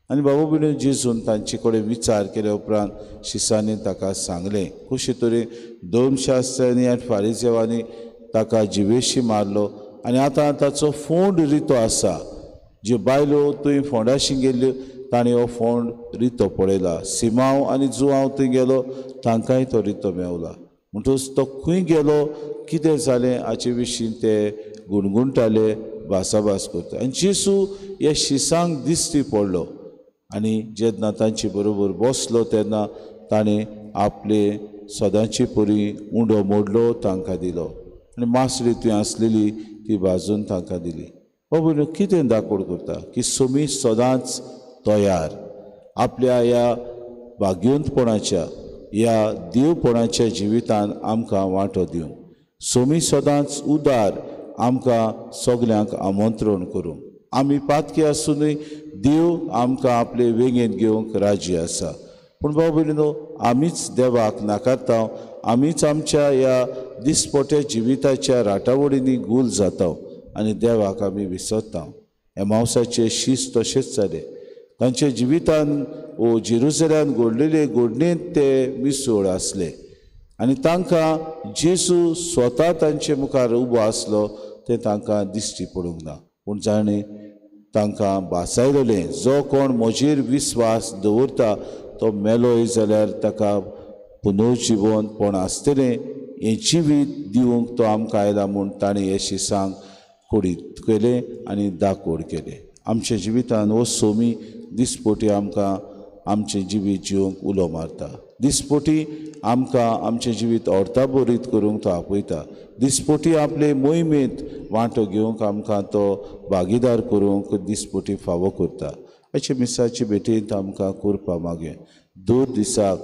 आनी बाबा भयणीनो जेजून तांचे कडेन विचार केल्या उपरांत शिसांनी ताका सांगलें कशे तरेन धर्मशास्त्र्यांनी आनी फारिजेवांनी ताका जिवेशी मारलो आनी आतां ताचो फोंड रितो आसा. ज्यो बायलो थंय फोंडाशी गेल्ल्यो तांणी हो फोंड रितो पळयला. सिमांव आनी जुवांव थंय गेलो तांकांय तो रितो मेवला. म्हणटकच तो खंय गेलो, कितें जालें हाचे विशीं ते गुणगुणटाले, भासाभास करता. आनी जेजू ह्या शिसांक दिश्टी पडलो आनी जेन्ना तांचे बरोबर बसलो तेन्ना ताणें आपले सदांचे परी उंडो मोडलो, तांकां दिलो आनी मासळी थंय आसलेली ती भाजून तांकां दिली. बाबा कितें दाकोड करता की सोमी सदांच तयार आपल्या ह्या भाग्यवंतपणाच्या ह्या देवपणाच्या जिवितान आमकां वांटो दिवंक. सोमी सदांच उदार आमकां सगल्यांक आमंत्रण करूंक. आमी पातकी आसुनूय देव आमकां आपले वेंगेंत घेवंक राजी आसा. पूण बाबा भयणीनो आमीच देवाक नाकारता, आमीच आमच्या ह्या दिसपट्या जिविताच्या राटावळींनी गुल जाता आनी देवाक आमी विसरता. एमावसाचे शीस तशेंच जाले. तांच्या जिवितान वो जेरुसलेमांत घडलेले घडणेंत ते मिसळ आसले आनी तांकां जेजू स्वता तांचे मुखार उबो आसलो तें तांकां दिश्टी पडूंक ना. पूण जाणें तांकां भासायलें, जो कोण म्हजेर विस्वास दवरता तो मेलोय जाल्यार ताका पुनर्जिवंतपण आसतलें, हें जिवीत दिवंक तो आमकां आयला म्हूण ताणें हे शिसांक कोडीत केलें आनी दाकोड केलें. आमच्या जिवितान हो सोमी दिसपटी आमकां आमचें जिवीत जिवंक उलो मारता. दिसपटी आमकां आमचें जिवीत अर्थाभरीत करूंक तो आपयता. दिसपटी आपले मोहिमेंत वांटो घेवंक आमकां तो भागीदार करूंक दिसपटी फावो करता. अशें मिसाचे भेटेंत आमकां करपा मागें दर दिसाक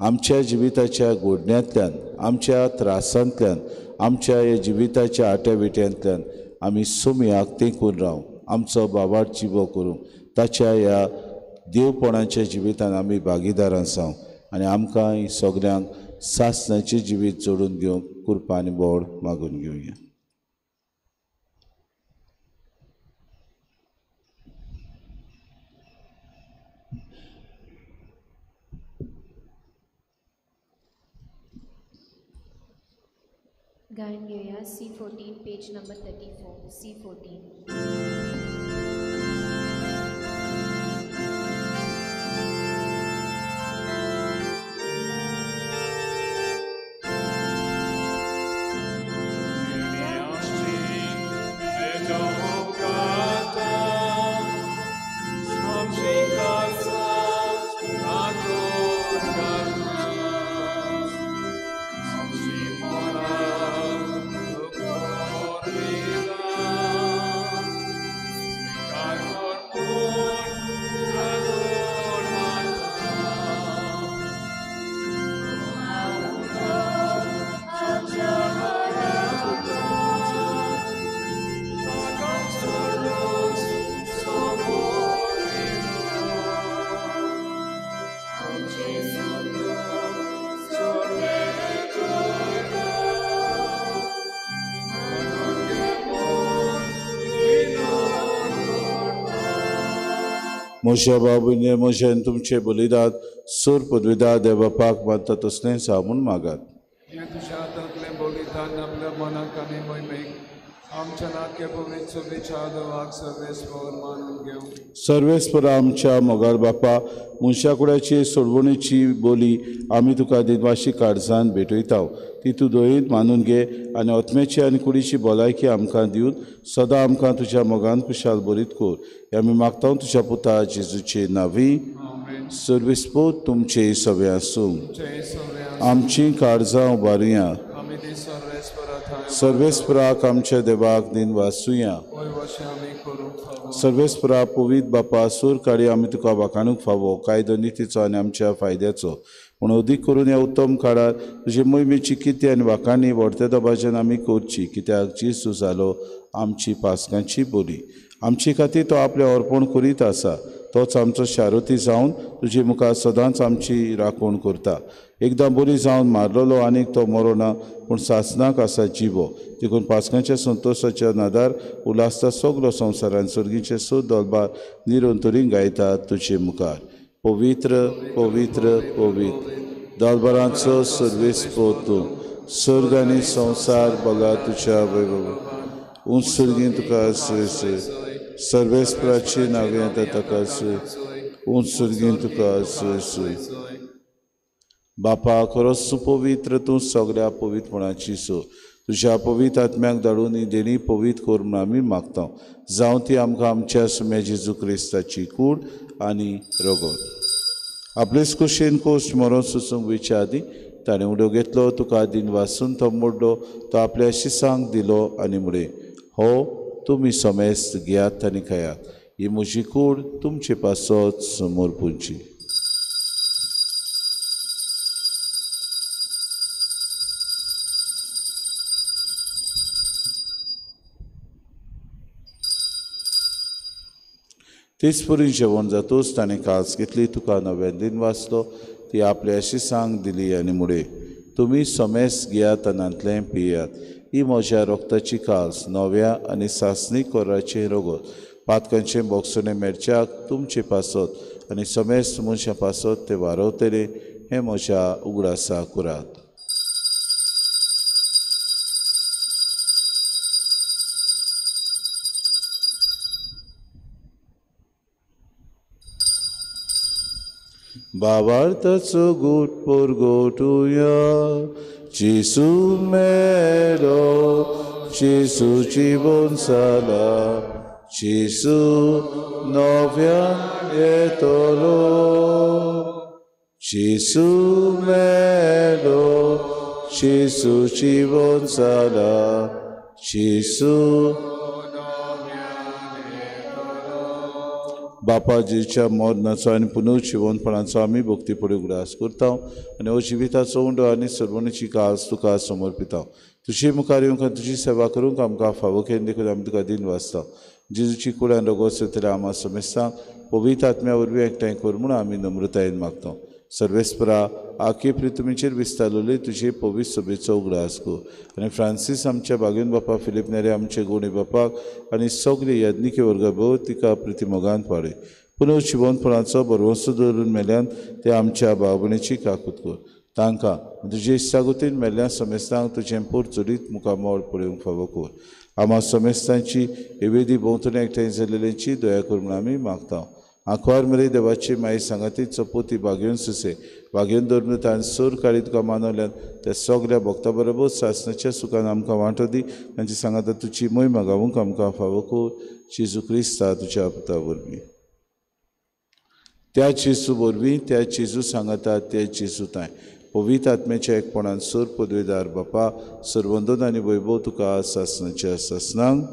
आमच्या जिविताच्या गोडण्यांतल्यान, आमच्या त्रासांतल्यान, आमच्या ह्या जिविताच्या आट्या विट्यांतल्यान आमी सोमयाक तेंकून रावंक, आमचो बाबाट जिवो करूंक, ताच्या ह्या देवपणाच्या जिवितान आमी भागीदारां जावं आनी आमकां सगल्यांक सासणाचें जिवीत जोडून घेवंक कृपा आनी बोड मागून घेवया. गायन घेवया C14 page number 34 C14. Lord, म्हज्या बाबुने म्हजें तुमचें बलिदान सूर पदवीदार देवबापाक मानता तसलें जावं म्हूण मागात. हें तुज्या हातांतलें बलिदान आपल्या मनाक आनी मोहिमेक आमच्या नाक्या पवित्र सोबेच्या देवाक सर्वेस्पर मानून घेवं. सर्वेस्पर आमच्या मोगाळ बापा, मनशा कुड्याची सोडवणीची बोली आमी तुका दिनवाशी काळजान भेटयता, ती तूं दयेन मानून घे आनी आत्म्याची आनी कुडीची भलायकी आमकां दिवन सदां आमकां तुज्या मोगान खुशाल बरीत कर. हें आमी मागता तुज्या पुता जेजूचे नांवी. सर्वेस्पर तुमचे सगळें आसूं. आमची काळजां उबारुया. सर्वेस्पराक आमच्या देवाक दिनवासुया. सर्वेस्परा पवित्र बापा, सूर काडी आमी तुका वाखाणूंक फावो कायदो नितीचो आनी आमच्या फायद्याचो, पूण अदीक करून ह्या उत्तम काळार तुजी मोहिमेची कितें आनी वाखाणी व्हडत्या दबाज्यान आमी करची, कित्याक जेजू जालो आमची पासकांची बोली. आमचे खातीर तो आपलें अर्पण करीत आसा, तोच आमचो शारोती जावन तुजे मुखार सदांच आमची राखण करता. एकदां बरी जावन मारलेलो आनीक तो मरोना, पूण सासणाक आसा जिवो. देखून पासकांच्या संतोशाच्या नादार उल्हासता सगलो संवसारान सर्गीचे सुद दलबार निरंतरीन गायता तुजे मुखार. पवित्र पवित्र पवित्र दलबारांचो सर्वेस्पर तूं, सर्ग आनी संवसार बगा तुज्या वैभव. उंच सर्गीन तुका सोय सोय, सर्वेस्पराची नांव येता ताका सोय, उंच सर्गीन तुका सोय सोय. बापा, खरोच तूं पवित्र, तूं सगळ्या पवित्रपणाची सो. तुज्या पवित्र आत्म्याक धाडून ही देणी पवित्र कर म्हूण आमी मागता, जावं ती आमकां आमच्या सुम्या जेजू क्रिस्ताची कूड आनी रगत. आपलेच कुशीन कोश्ट मरोन सोसूंक वयच्या आदीं ताणें उडो घेतलो, तुका दिनवासून तो मोडलो, तो आपल्या शिसांक दिलो आनी म्हळें, हो तुमी समेस्त घेयात आनी खायात, ही म्हजी कूड तुमचे पासत समर्पूंची. तेच परी जेवण जातूच ताणें कास घेतली, तुका नव्यान दिन वाचलो, ती आपल्या शिसांक दिली आनी म्हळें, तुमी समेस्त घेयात आनी पियात, ही म्हज्या रोगताची कास नव्या आनी सासणी कोराचें रगत, पातकांचें बोगसणें मेळच्याक तुमचे पासत आनी समेस्त मनशां पासत तें वारवतलें, हें म्हज्या उगडासा करात. भावार्थाचो गूट परगटुया. जेजू मेलो, जेजू जिवन जाला, जेजू नव्यान येतलो. जेजू मेलो, जेजू जिवन जाला, जेजू बापाजीच्या मरणाचो आनी पुनर्जिवनपणाचो आमी भक्तीपणी उगडास करता आनी हो जिविताचो उंडो आनी सर्वणीची कास तुका समर्पिता. तुजे मुखार येवंक आनी तुजी सेवा करूंक आमकां फावो केली देखून आमी तुका दिन वाचता. जेजूची कूड आनी रगत सोदतल्या आमा समेस्तांक पवित्र आत्म्या वरवीं एकठांय कर म्हूण आमी नम्रतायेन मागता. सर्वेस्परा आखे प्रितुमीचेर विस्तारलेली तुजे पवित्र सभेचो उगडास कर आनी फ्रांसीस आमच्या बागेन बापा, फिलीप नेरे आमचे गोणी बापाक आनी सगळे याज्ञिके वर्गा भोव तिका प्रितिमोगान पाडय. पुनर्जिवनपणाचो भरवंसो दवरून मेल्यान ते आमच्या भाव भयणीची काकूत कर. तांकां तुजे इश्टागतीन मेल्ल्या समेस्तांक तुजें पोर चडीत मुखामळ पळोवंक फावो कर. आमा समेस्तांची हे वेदी भोंवतणी एकठांय जाल्लेल्यांची दया कर म्हूण आमी मागता. आंकवार मरे देवाची माई सांगाती चपोती बागेवन सुसे बागेवन दवरून ताणें सोर काळी तुका मानवल्यान त्या सगळ्या भक्ता बरोबर सासणाच्या सुखान आमकां वांटो दी. तांची सांगाता तुजी मोहिमा गावूंक आमकां फावो कर. जेजू क्रिस्ता तुज्या पुता वरवीं. त्या जेजू वरवीं, त्या जेजू सांगाता, त्या जेजू तांय पवित्र आत्म्याच्या एकपणान सोर पदवेदार बापा, सर्वंदन आनी वैभव तुका सासणाच्या सासणांक.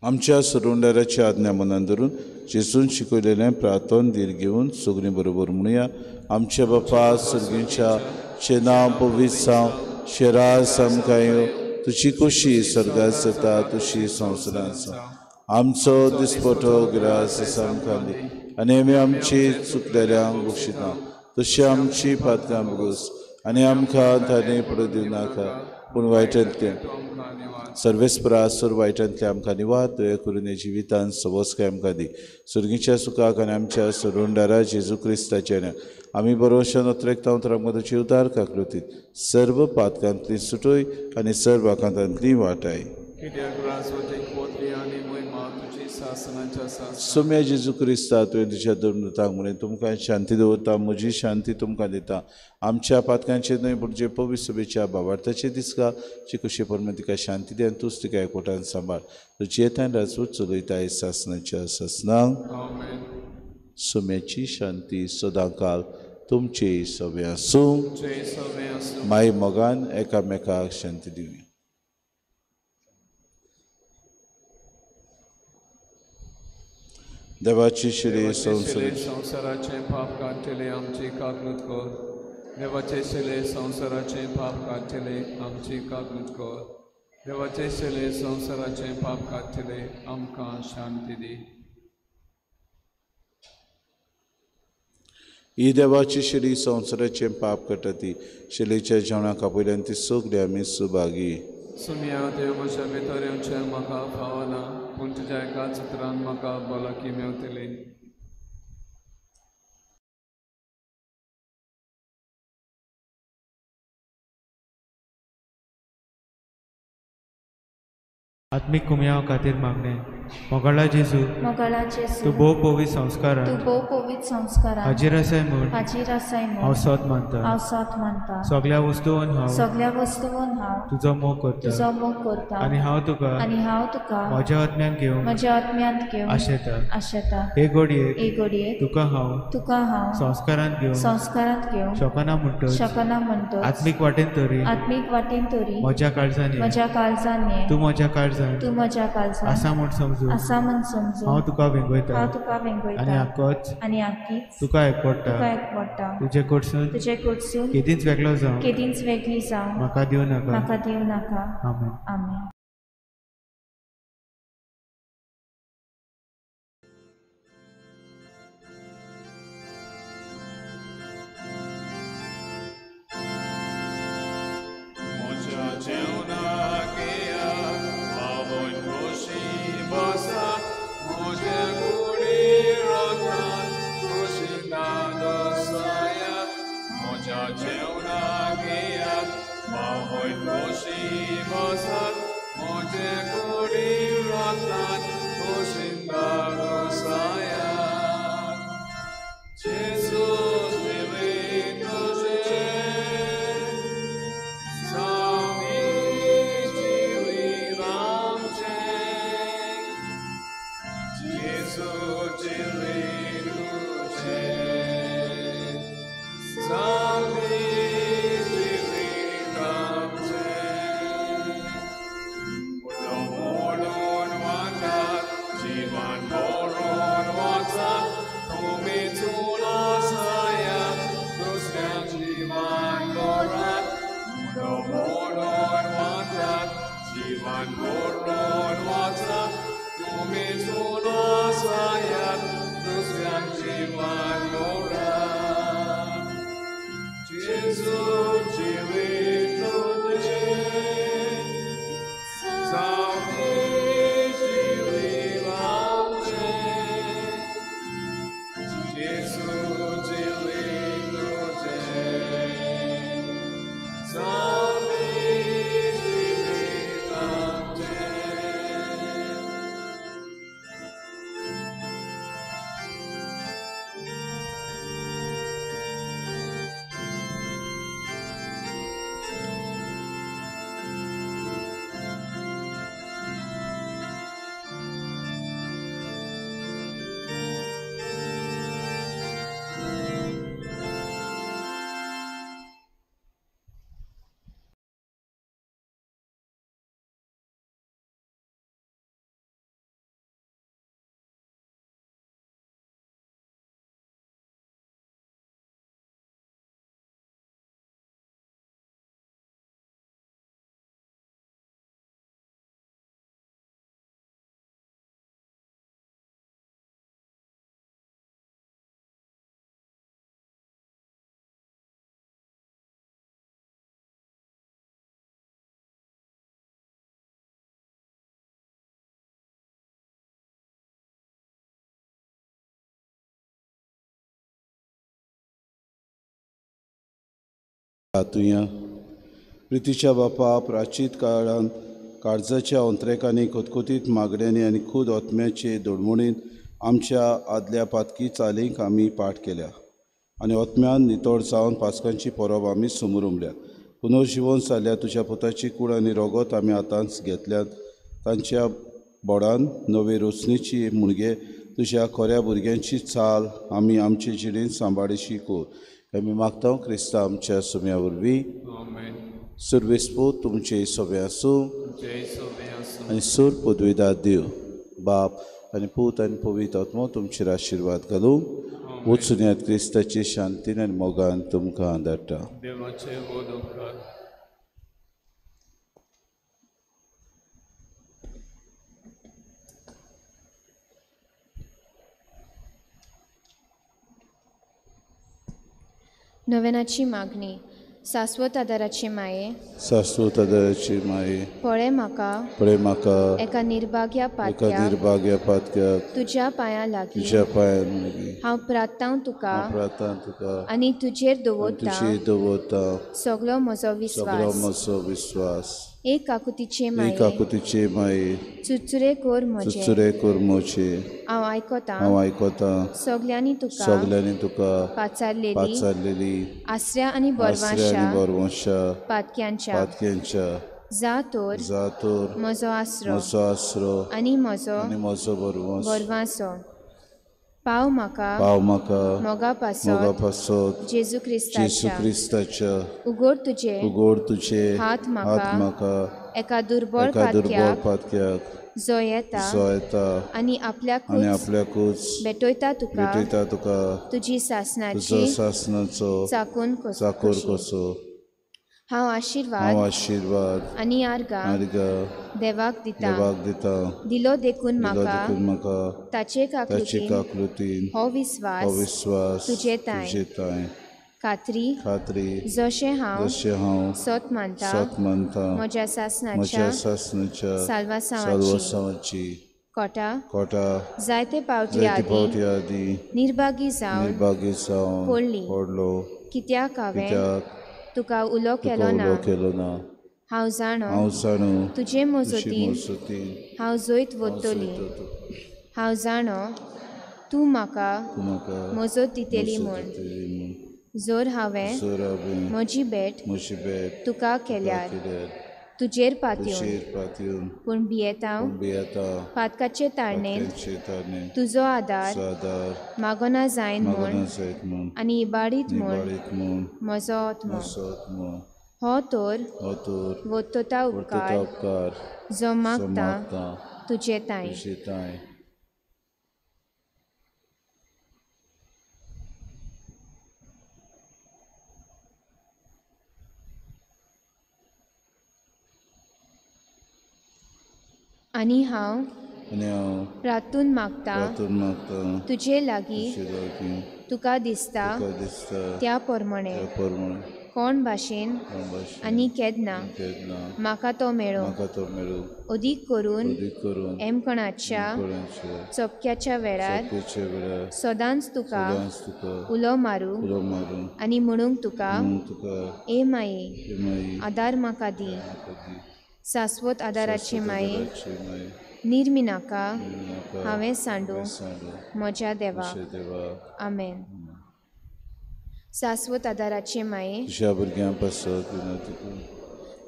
आमच्या सरुंडाराची आज्ञा मनान धरून जेजून शिकयलेलें प्रार्थन धीर घेवन सगळीं बरोबर म्हणुया. आमच्या बापा सर्गीच्या, तुजें नांव पवित्र जावं, तुजें राज आमकां येवं, तुजी खोशी स्वर्गांत जाता तशी संवसारांत जावं. आमचो दिसपटो ग्रास आमकां दी आनी आमी आमची चुकलेल्यांक बक्षिता तशी आमची पातकां भोगस आनी आमकां ताणें पडूं दिवनाका, पूण वायटांतल्यान. सर्वेस्परा सर्व वायटांतले आमकां निवार दया करून ह्या जिवितान सवस्काय आमकां दी. सुर्गीच्या सुखाक आनी आमच्या सोडवणदारा जेजू क्रिस्ताच्या नांवान आमी बरोवशान अत्रेकता तर आमकां तुजी उदार काकलुतीत सर्व पातकांतली सुटोय आनी सर्व आकांतांतली वाटाय. सोम्या जेजू क्रिस्ता तुवें तुज्या धर्मदूतांक म्हणलें तुमकां शांती दवरता म्हजी शांती तुमकां दिता. आमच्या पातकांचेर न्हय पूण जे पवित्र सभेच्या भावार्थाचे दिसका जी कशी प्रमाण तिका शांती दी आनी तूंच तिका एकवटान सांबाळ. तुजी येतान राजवट चलयताय सासनाच्या सासनांक. सोम्याची शांती सदांकाल तुमचे सगळे आसूं. माय मोगान एकामेकाक शांती दिवया. देवाची शिरे संवसाराचे पाप काडटले आमची काकूत कर. देवाचे शिले संवसाराचे पाप काडटले आमची काकूत कर. देवाचे शिले संवसाराचे पाप काडटले आमकां शांती दी. ही देवाची शिरी संवसाराचें पाप काडटा ती शिलेच्या जेवणाक आपयल्यान ती सगळी आमी सुभागी. सुमिया देव म्हज्या भितर येवचें म्हाका फावना पूण तुज्या एकाच उतरान म्हाका भलायकी मेवतली. आत्मीक कुमयाव खातीर मागणें. मोगाळा जेजू, तूं भोव पवित्र संस्कारान हाजीर आसाय म्हूण हांव सोत मानता. सगळ्या वस्तून हांव तुजो मोग करता आनी हांव तुका म्हज्या आत्म्यान घेवन आशेता. हे घडयेक तुका हांव संस्कारांत घेवंक शकना म्हणटच आत्मीक वाटेन तरी म्हज्या काळजान ये, तूं म्हज्या काळजान आसा म्हूण समजून हांव तुका वेंगयता आनी आक्कीच तुका एकवटा. तुजे कडसून केदींच वेगळो जावं म्हाका दिवं नाका. आमेन. आमेन. प्रातुया प्रितीच्या बापा प्राचीत काळान काळजाच्या अंत्रेकांनी खतखतीत मागण्यांनी आनी खूद आत्म्याचे दोडमोडीन आमच्या आदल्या पातकी चालींक आमी पाठ केल्या आनी आत्म्यान नितळ जावन पासकांची परब आमी समरुमल्या. पुनर्जिवन जाल्ल्या तुज्या पुताची कूड आनी रगत आमी आतांच घेतल्यात. तांच्या बोडान नवे रोचणेची मुणगे तुज्या खऱ्या भुरग्यांची चाल आमी आमचे जिणेंत सांबाळशी कर. आमी मागता क्रिस्ता आमच्या सुम्या वरवीं. सुरवेस्पो तुमचे सोबे आसूं आनी सूर पदवीदार देव बाप आनी पूत आनी पवित्र आत्मो तुमचेर आशिर्वाद घालूं. वचून यात क्रिस्ताची शांतीन आनी मोगान तुमकां धाडटा. नवेनाची मागणी. शाश्वत आदाराची माये, शाश्वत आदाराची माये, पळे म्हाका, पळे म्हाका एका निर्भाग्या पातक्याक, निर्भाग्या पातक्याक तुज्या पांयां लागीं, तुज्या पांयां लागीं हांव प्रार्थांव तुका, प्रार्थांव तुका आनी तुजेर दवरतां, तुजेर दवरतां सगळो म्हजो विस्वास, सगळो म्हजो विस्वास. एक काकुतीचे माये, एक काकुतीचे माये, चुचुरे कर म्हजे, चुचुरे कर म्हजे, हांव आयकतां, हांव आयकतां सगल्यांनी तुका, सगल्यांनी तुका पाचारलेली, पाचारलेली आसऱ्या आनी आसऱ्या आनी बरवंशा पातक्यांच्या, पातक्यांच्या जा तर, जा तर म्हजो आसरो, म्हजो आसरो आनी म्हजो, आनी म्हजो बरवंश, बरवांसो. पाव म्हाका, पाव म्हाका मोगा पासत, मोगा पासत जेजू क्रिस्ताच्या, जेजू क्रिस्ताच्या उगड तुजे, उगड तुजे हात म्हाका, म्हाका एका दुर्बळ एका दुर्बळ पातक्याक पातक्याक जो येता, जो येता आनी आनी आपल्याकूच आपल्याकूच भेटयता तुका, भेटयता तुका तुजी तुजो सासनाची सासनाचो चाकून चाकूर कसो. हांव आशिर्वाद, हांव आशिर्वाद आनी आर्गां आर्गां देवाक दिता, देवाक दिता, दिलो देखून दिलो म्हाका, देखून म्हाका ताचे ताचे काकुळटीन काकुळटीन हो विस्वास, हो विस्वास तुजे तांय, तुजे तांय, खात्री, खात्री जशें हांव जशें हांव सत मानता, सत मानता म्हज्या सासनाच्या, म्हज्या सासनाच्या साल्वासांवाची, साल्वासांवाची कोटा, कोटा जायते पावटी जायते आदी पावटी आदी निर्भागी जावन निर्भागी जावन पडली, पडलो, कित्याक हांवें कित्याक तुका उलो तुका केलो ना, उलो केलो ना. हांव जाणो हांव जाणो तुजे तुजे मजतीन मजतीन हांव जैत हांव वतली, जैत वतलो. हांव जाणो तूं म्हाका तूं म्हाका मजत दितली मजत म्हूण. दितली म्हूण. जर हांवें जर हांवें म्हजी भेट म्हजी भेट तुका तुका केल्यार केल्यार तुजेर पातयेवन, तुजेर पातयेवन, पूण भियेता पूण भियेता पातकाचे ताळणेन पातकांचे ताळणेन तुजो आदार तुजो आदार मागना जायन म्हूण मागना जायत म्हूण आनी इबाडीत म्हूण इबाडीत म्हूण म्हजो आत्मो. म्हजो आत्मो. हो तर हो तर वतता वतता उपकार उपकार जो जो मागता मागता तुजे तांय. तुजे तांय. आनी हांव आनी हांव प्रार्थून मागता प्रार्थून मागता तुजे लागीं तुजे लागीं तुका दिसता तुका दिसता त्या प्रमाणे त्या प्रमाणे कोण भाशेन कोण भाशेन आनी केन्ना केन्ना म्हाका तो मेळो, म्हाका तो मेळूं, अदीक करून अदीक करून एमकणाच्या एमकणाच्या चपक्याच्या वेळार चपक्याच्या वेळार सदांच तुका सदांच तुका उलो मारूं उलो मारूं आनी म्हणूंक तुका म्हणूंक तुका ए माये ए माई आदार म्हाका दी. म्हाका दी. शाश्वत आदाराची शाश्वत माये आदाराची माये निर्मिनाका निर्मिनाका हांवें सांडूं हांवें सांडूं म्हज्या देवा. म्हज्या देवा. आमेन. शाश्वत आदाराचे माये तुज्या भुरग्यां पासत विनंती कर.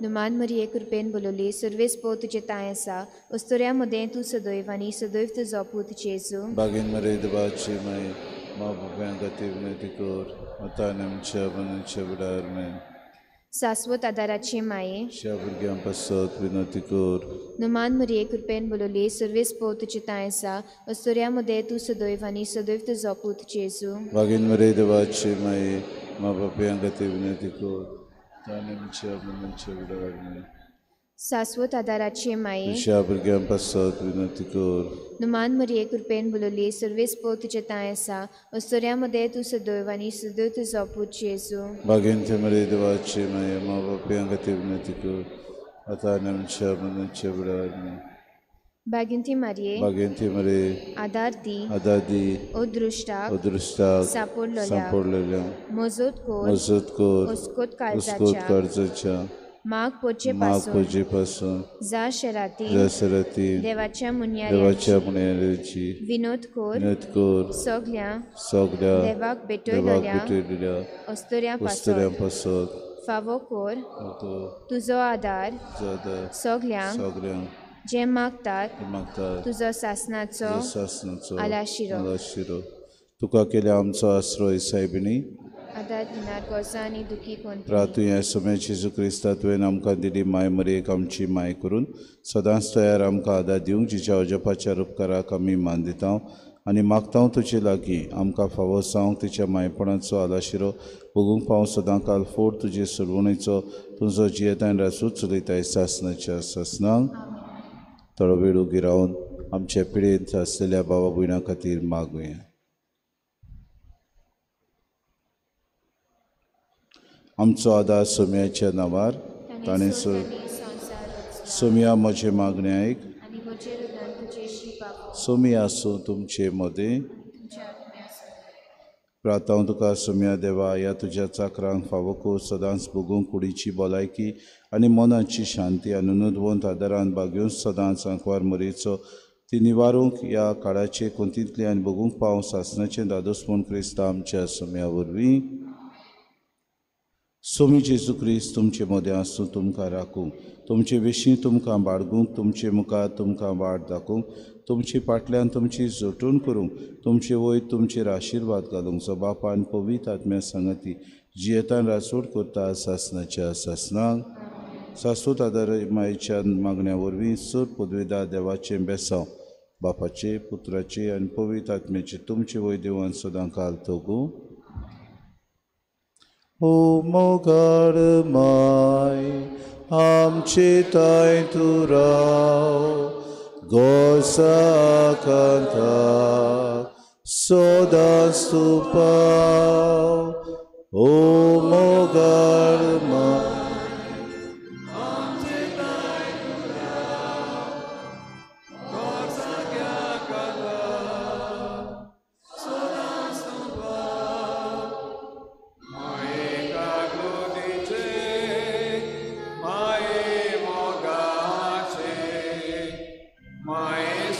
नुमान मरिये कृपेन बोलवली सुरवेस पो तुजे तांय आसा अस्तुऱ्या मदें तूं सदैव आनी सदैव तुजो पूत जेजू. बागेन मरे देवाची माये मा बापायां खातीर विनंती कर आतां आनी आमच्या मरणाच्या वेळार. आमेन. शाश्वत आदाराचे माये तुज्या भुरग्यां पासत विनंती कर. नुमान मरिये कृपेन बोलवली सुरवेस पो तुजे तांय आसा अस्तुऱ्या मदें तूं सदैव आनी सदैव तुजो पूत जेजू. बागेन मरे देवाची माये मा बापायां खातीर विनंती कर आतां आनी आमच्या मरणाच्या वेळार. आमेन. शाश्वत आदाराचे माये तुज्या भुरग्यां पासत विनंती कर. नुमान मरिये कृपेन बोलवली सुरवेस पो तुजे तांय आसा अस्तुऱ्या मदें तूं सदैव आनी सदैव तुजो पूत जेजू. बागेन मरे देवाची माये मा बापायां खातीर विनंती कर आतां आनी आमच्या मरणाच्या वेळार. आमेन. भाग्यंती मारये, भाग्यंती मारये, आदार दी, आदार दी, अदृश्टाक, अदृश्टाक सांपडलेल्या, सांपडलेल्या, मजत कर, मजत कर, अस्कोत अस्कोत काळजाच्या, काळजाच्या, माग पोचे माग पासून, पोचे पासून, जा शराती, जा शराती, देवाच्या देवाच्या मुन्याऱ्यांची मुन्याऱ्यांची विनोद कर, विनोद कर, सगळ्या सगळ्या देवाक देवाक भेटयलेल्या भेटयलेल्या अस्तुऱ्यां अस्तुऱ्यां पासत पासत फावो कर तुजो तुजो आदार आदार सगळ्यांक सगळ्यांक जे मागतात मागतात तुजो सासनाचो तुजो सासनाचो आलाशिरो. आलाशिरो. तुका केल्या आमचो आश्रय सायबिणी, आदार दिनार गोरजां आनी दुखी कोण रातू ह्या समय जेजू क्रिस्ता तुवें आमकां दिली माय मरयेक आमची माय करून सदांच तयार आमकां आदार दिवंक, जिच्या अजपाच्या उपकाराक आमी मान दिता आनी मागता तुजे लागीं आमकां फावो जावंक तिच्या मायपणाचो आलाशिरो भोगूंक पावूं सदां काल फोड तुजे सोडवणेचो तुजो जियेतान राजूच चलयताय सासनाच्या सासनाक. थोडो वेळ उगी रावन आमच्या पिळयेंत आसलेल्या बाबा भयणां खातीर मागुया. आमचो आदार सोम्याच्या नांवार ताणें सोम्या म्हजें मागणें आयक, सोमी आसूं तुमचे मदें. प्रार्थना तुका सोम्या देवा, ह्या तुज्या चाकरांक फावो कर सदांच भोगूंक कुडीची भलायकी आनी मनाची शांती आनी नदवंत आदारान बागेवन सदांच आंकवार मरेचो ती निवारूंक ह्या काळाचे कोंतींतली आनी भोगूंक पावूं सासनाचें दादोसपण क्रिस्ता आमच्या सोम्या वरवीं. सोमी जेजू क्रिस्त तुमचे मदें आसूं, तुमकां राखूंक, तुमचे विशीं तुमकां बाळगूंक, तुमचे मुखार तुमकां वाट दाखोवंक, तुमचे फाटल्यान तुमची जोटून करूंक, तुमचे वयर तुमचेर आशिर्वाद घालूंक, जो बापान पवित्र आत्म्या सांगाती जियेतान राजवट करता सासनाच्या सासनाक. सासूत आदार मायेच्या मागण्या वरवीं सर पदवेदार देवाचें बेसांव बापाचे पुत्राचे आनी पवित्र आत्म्याचे तुमचे वयर देवान सदां काल तगूं. ओ मोगाळ माय आमचे ताय तूं राव, गोसा कांता सदांच तूं पाव. ओ मोगाळ माय आमचे ताय तूं राव, गोसा कांता सदांच तूं पाव. माये काकुतीचे माये मोगाचे माये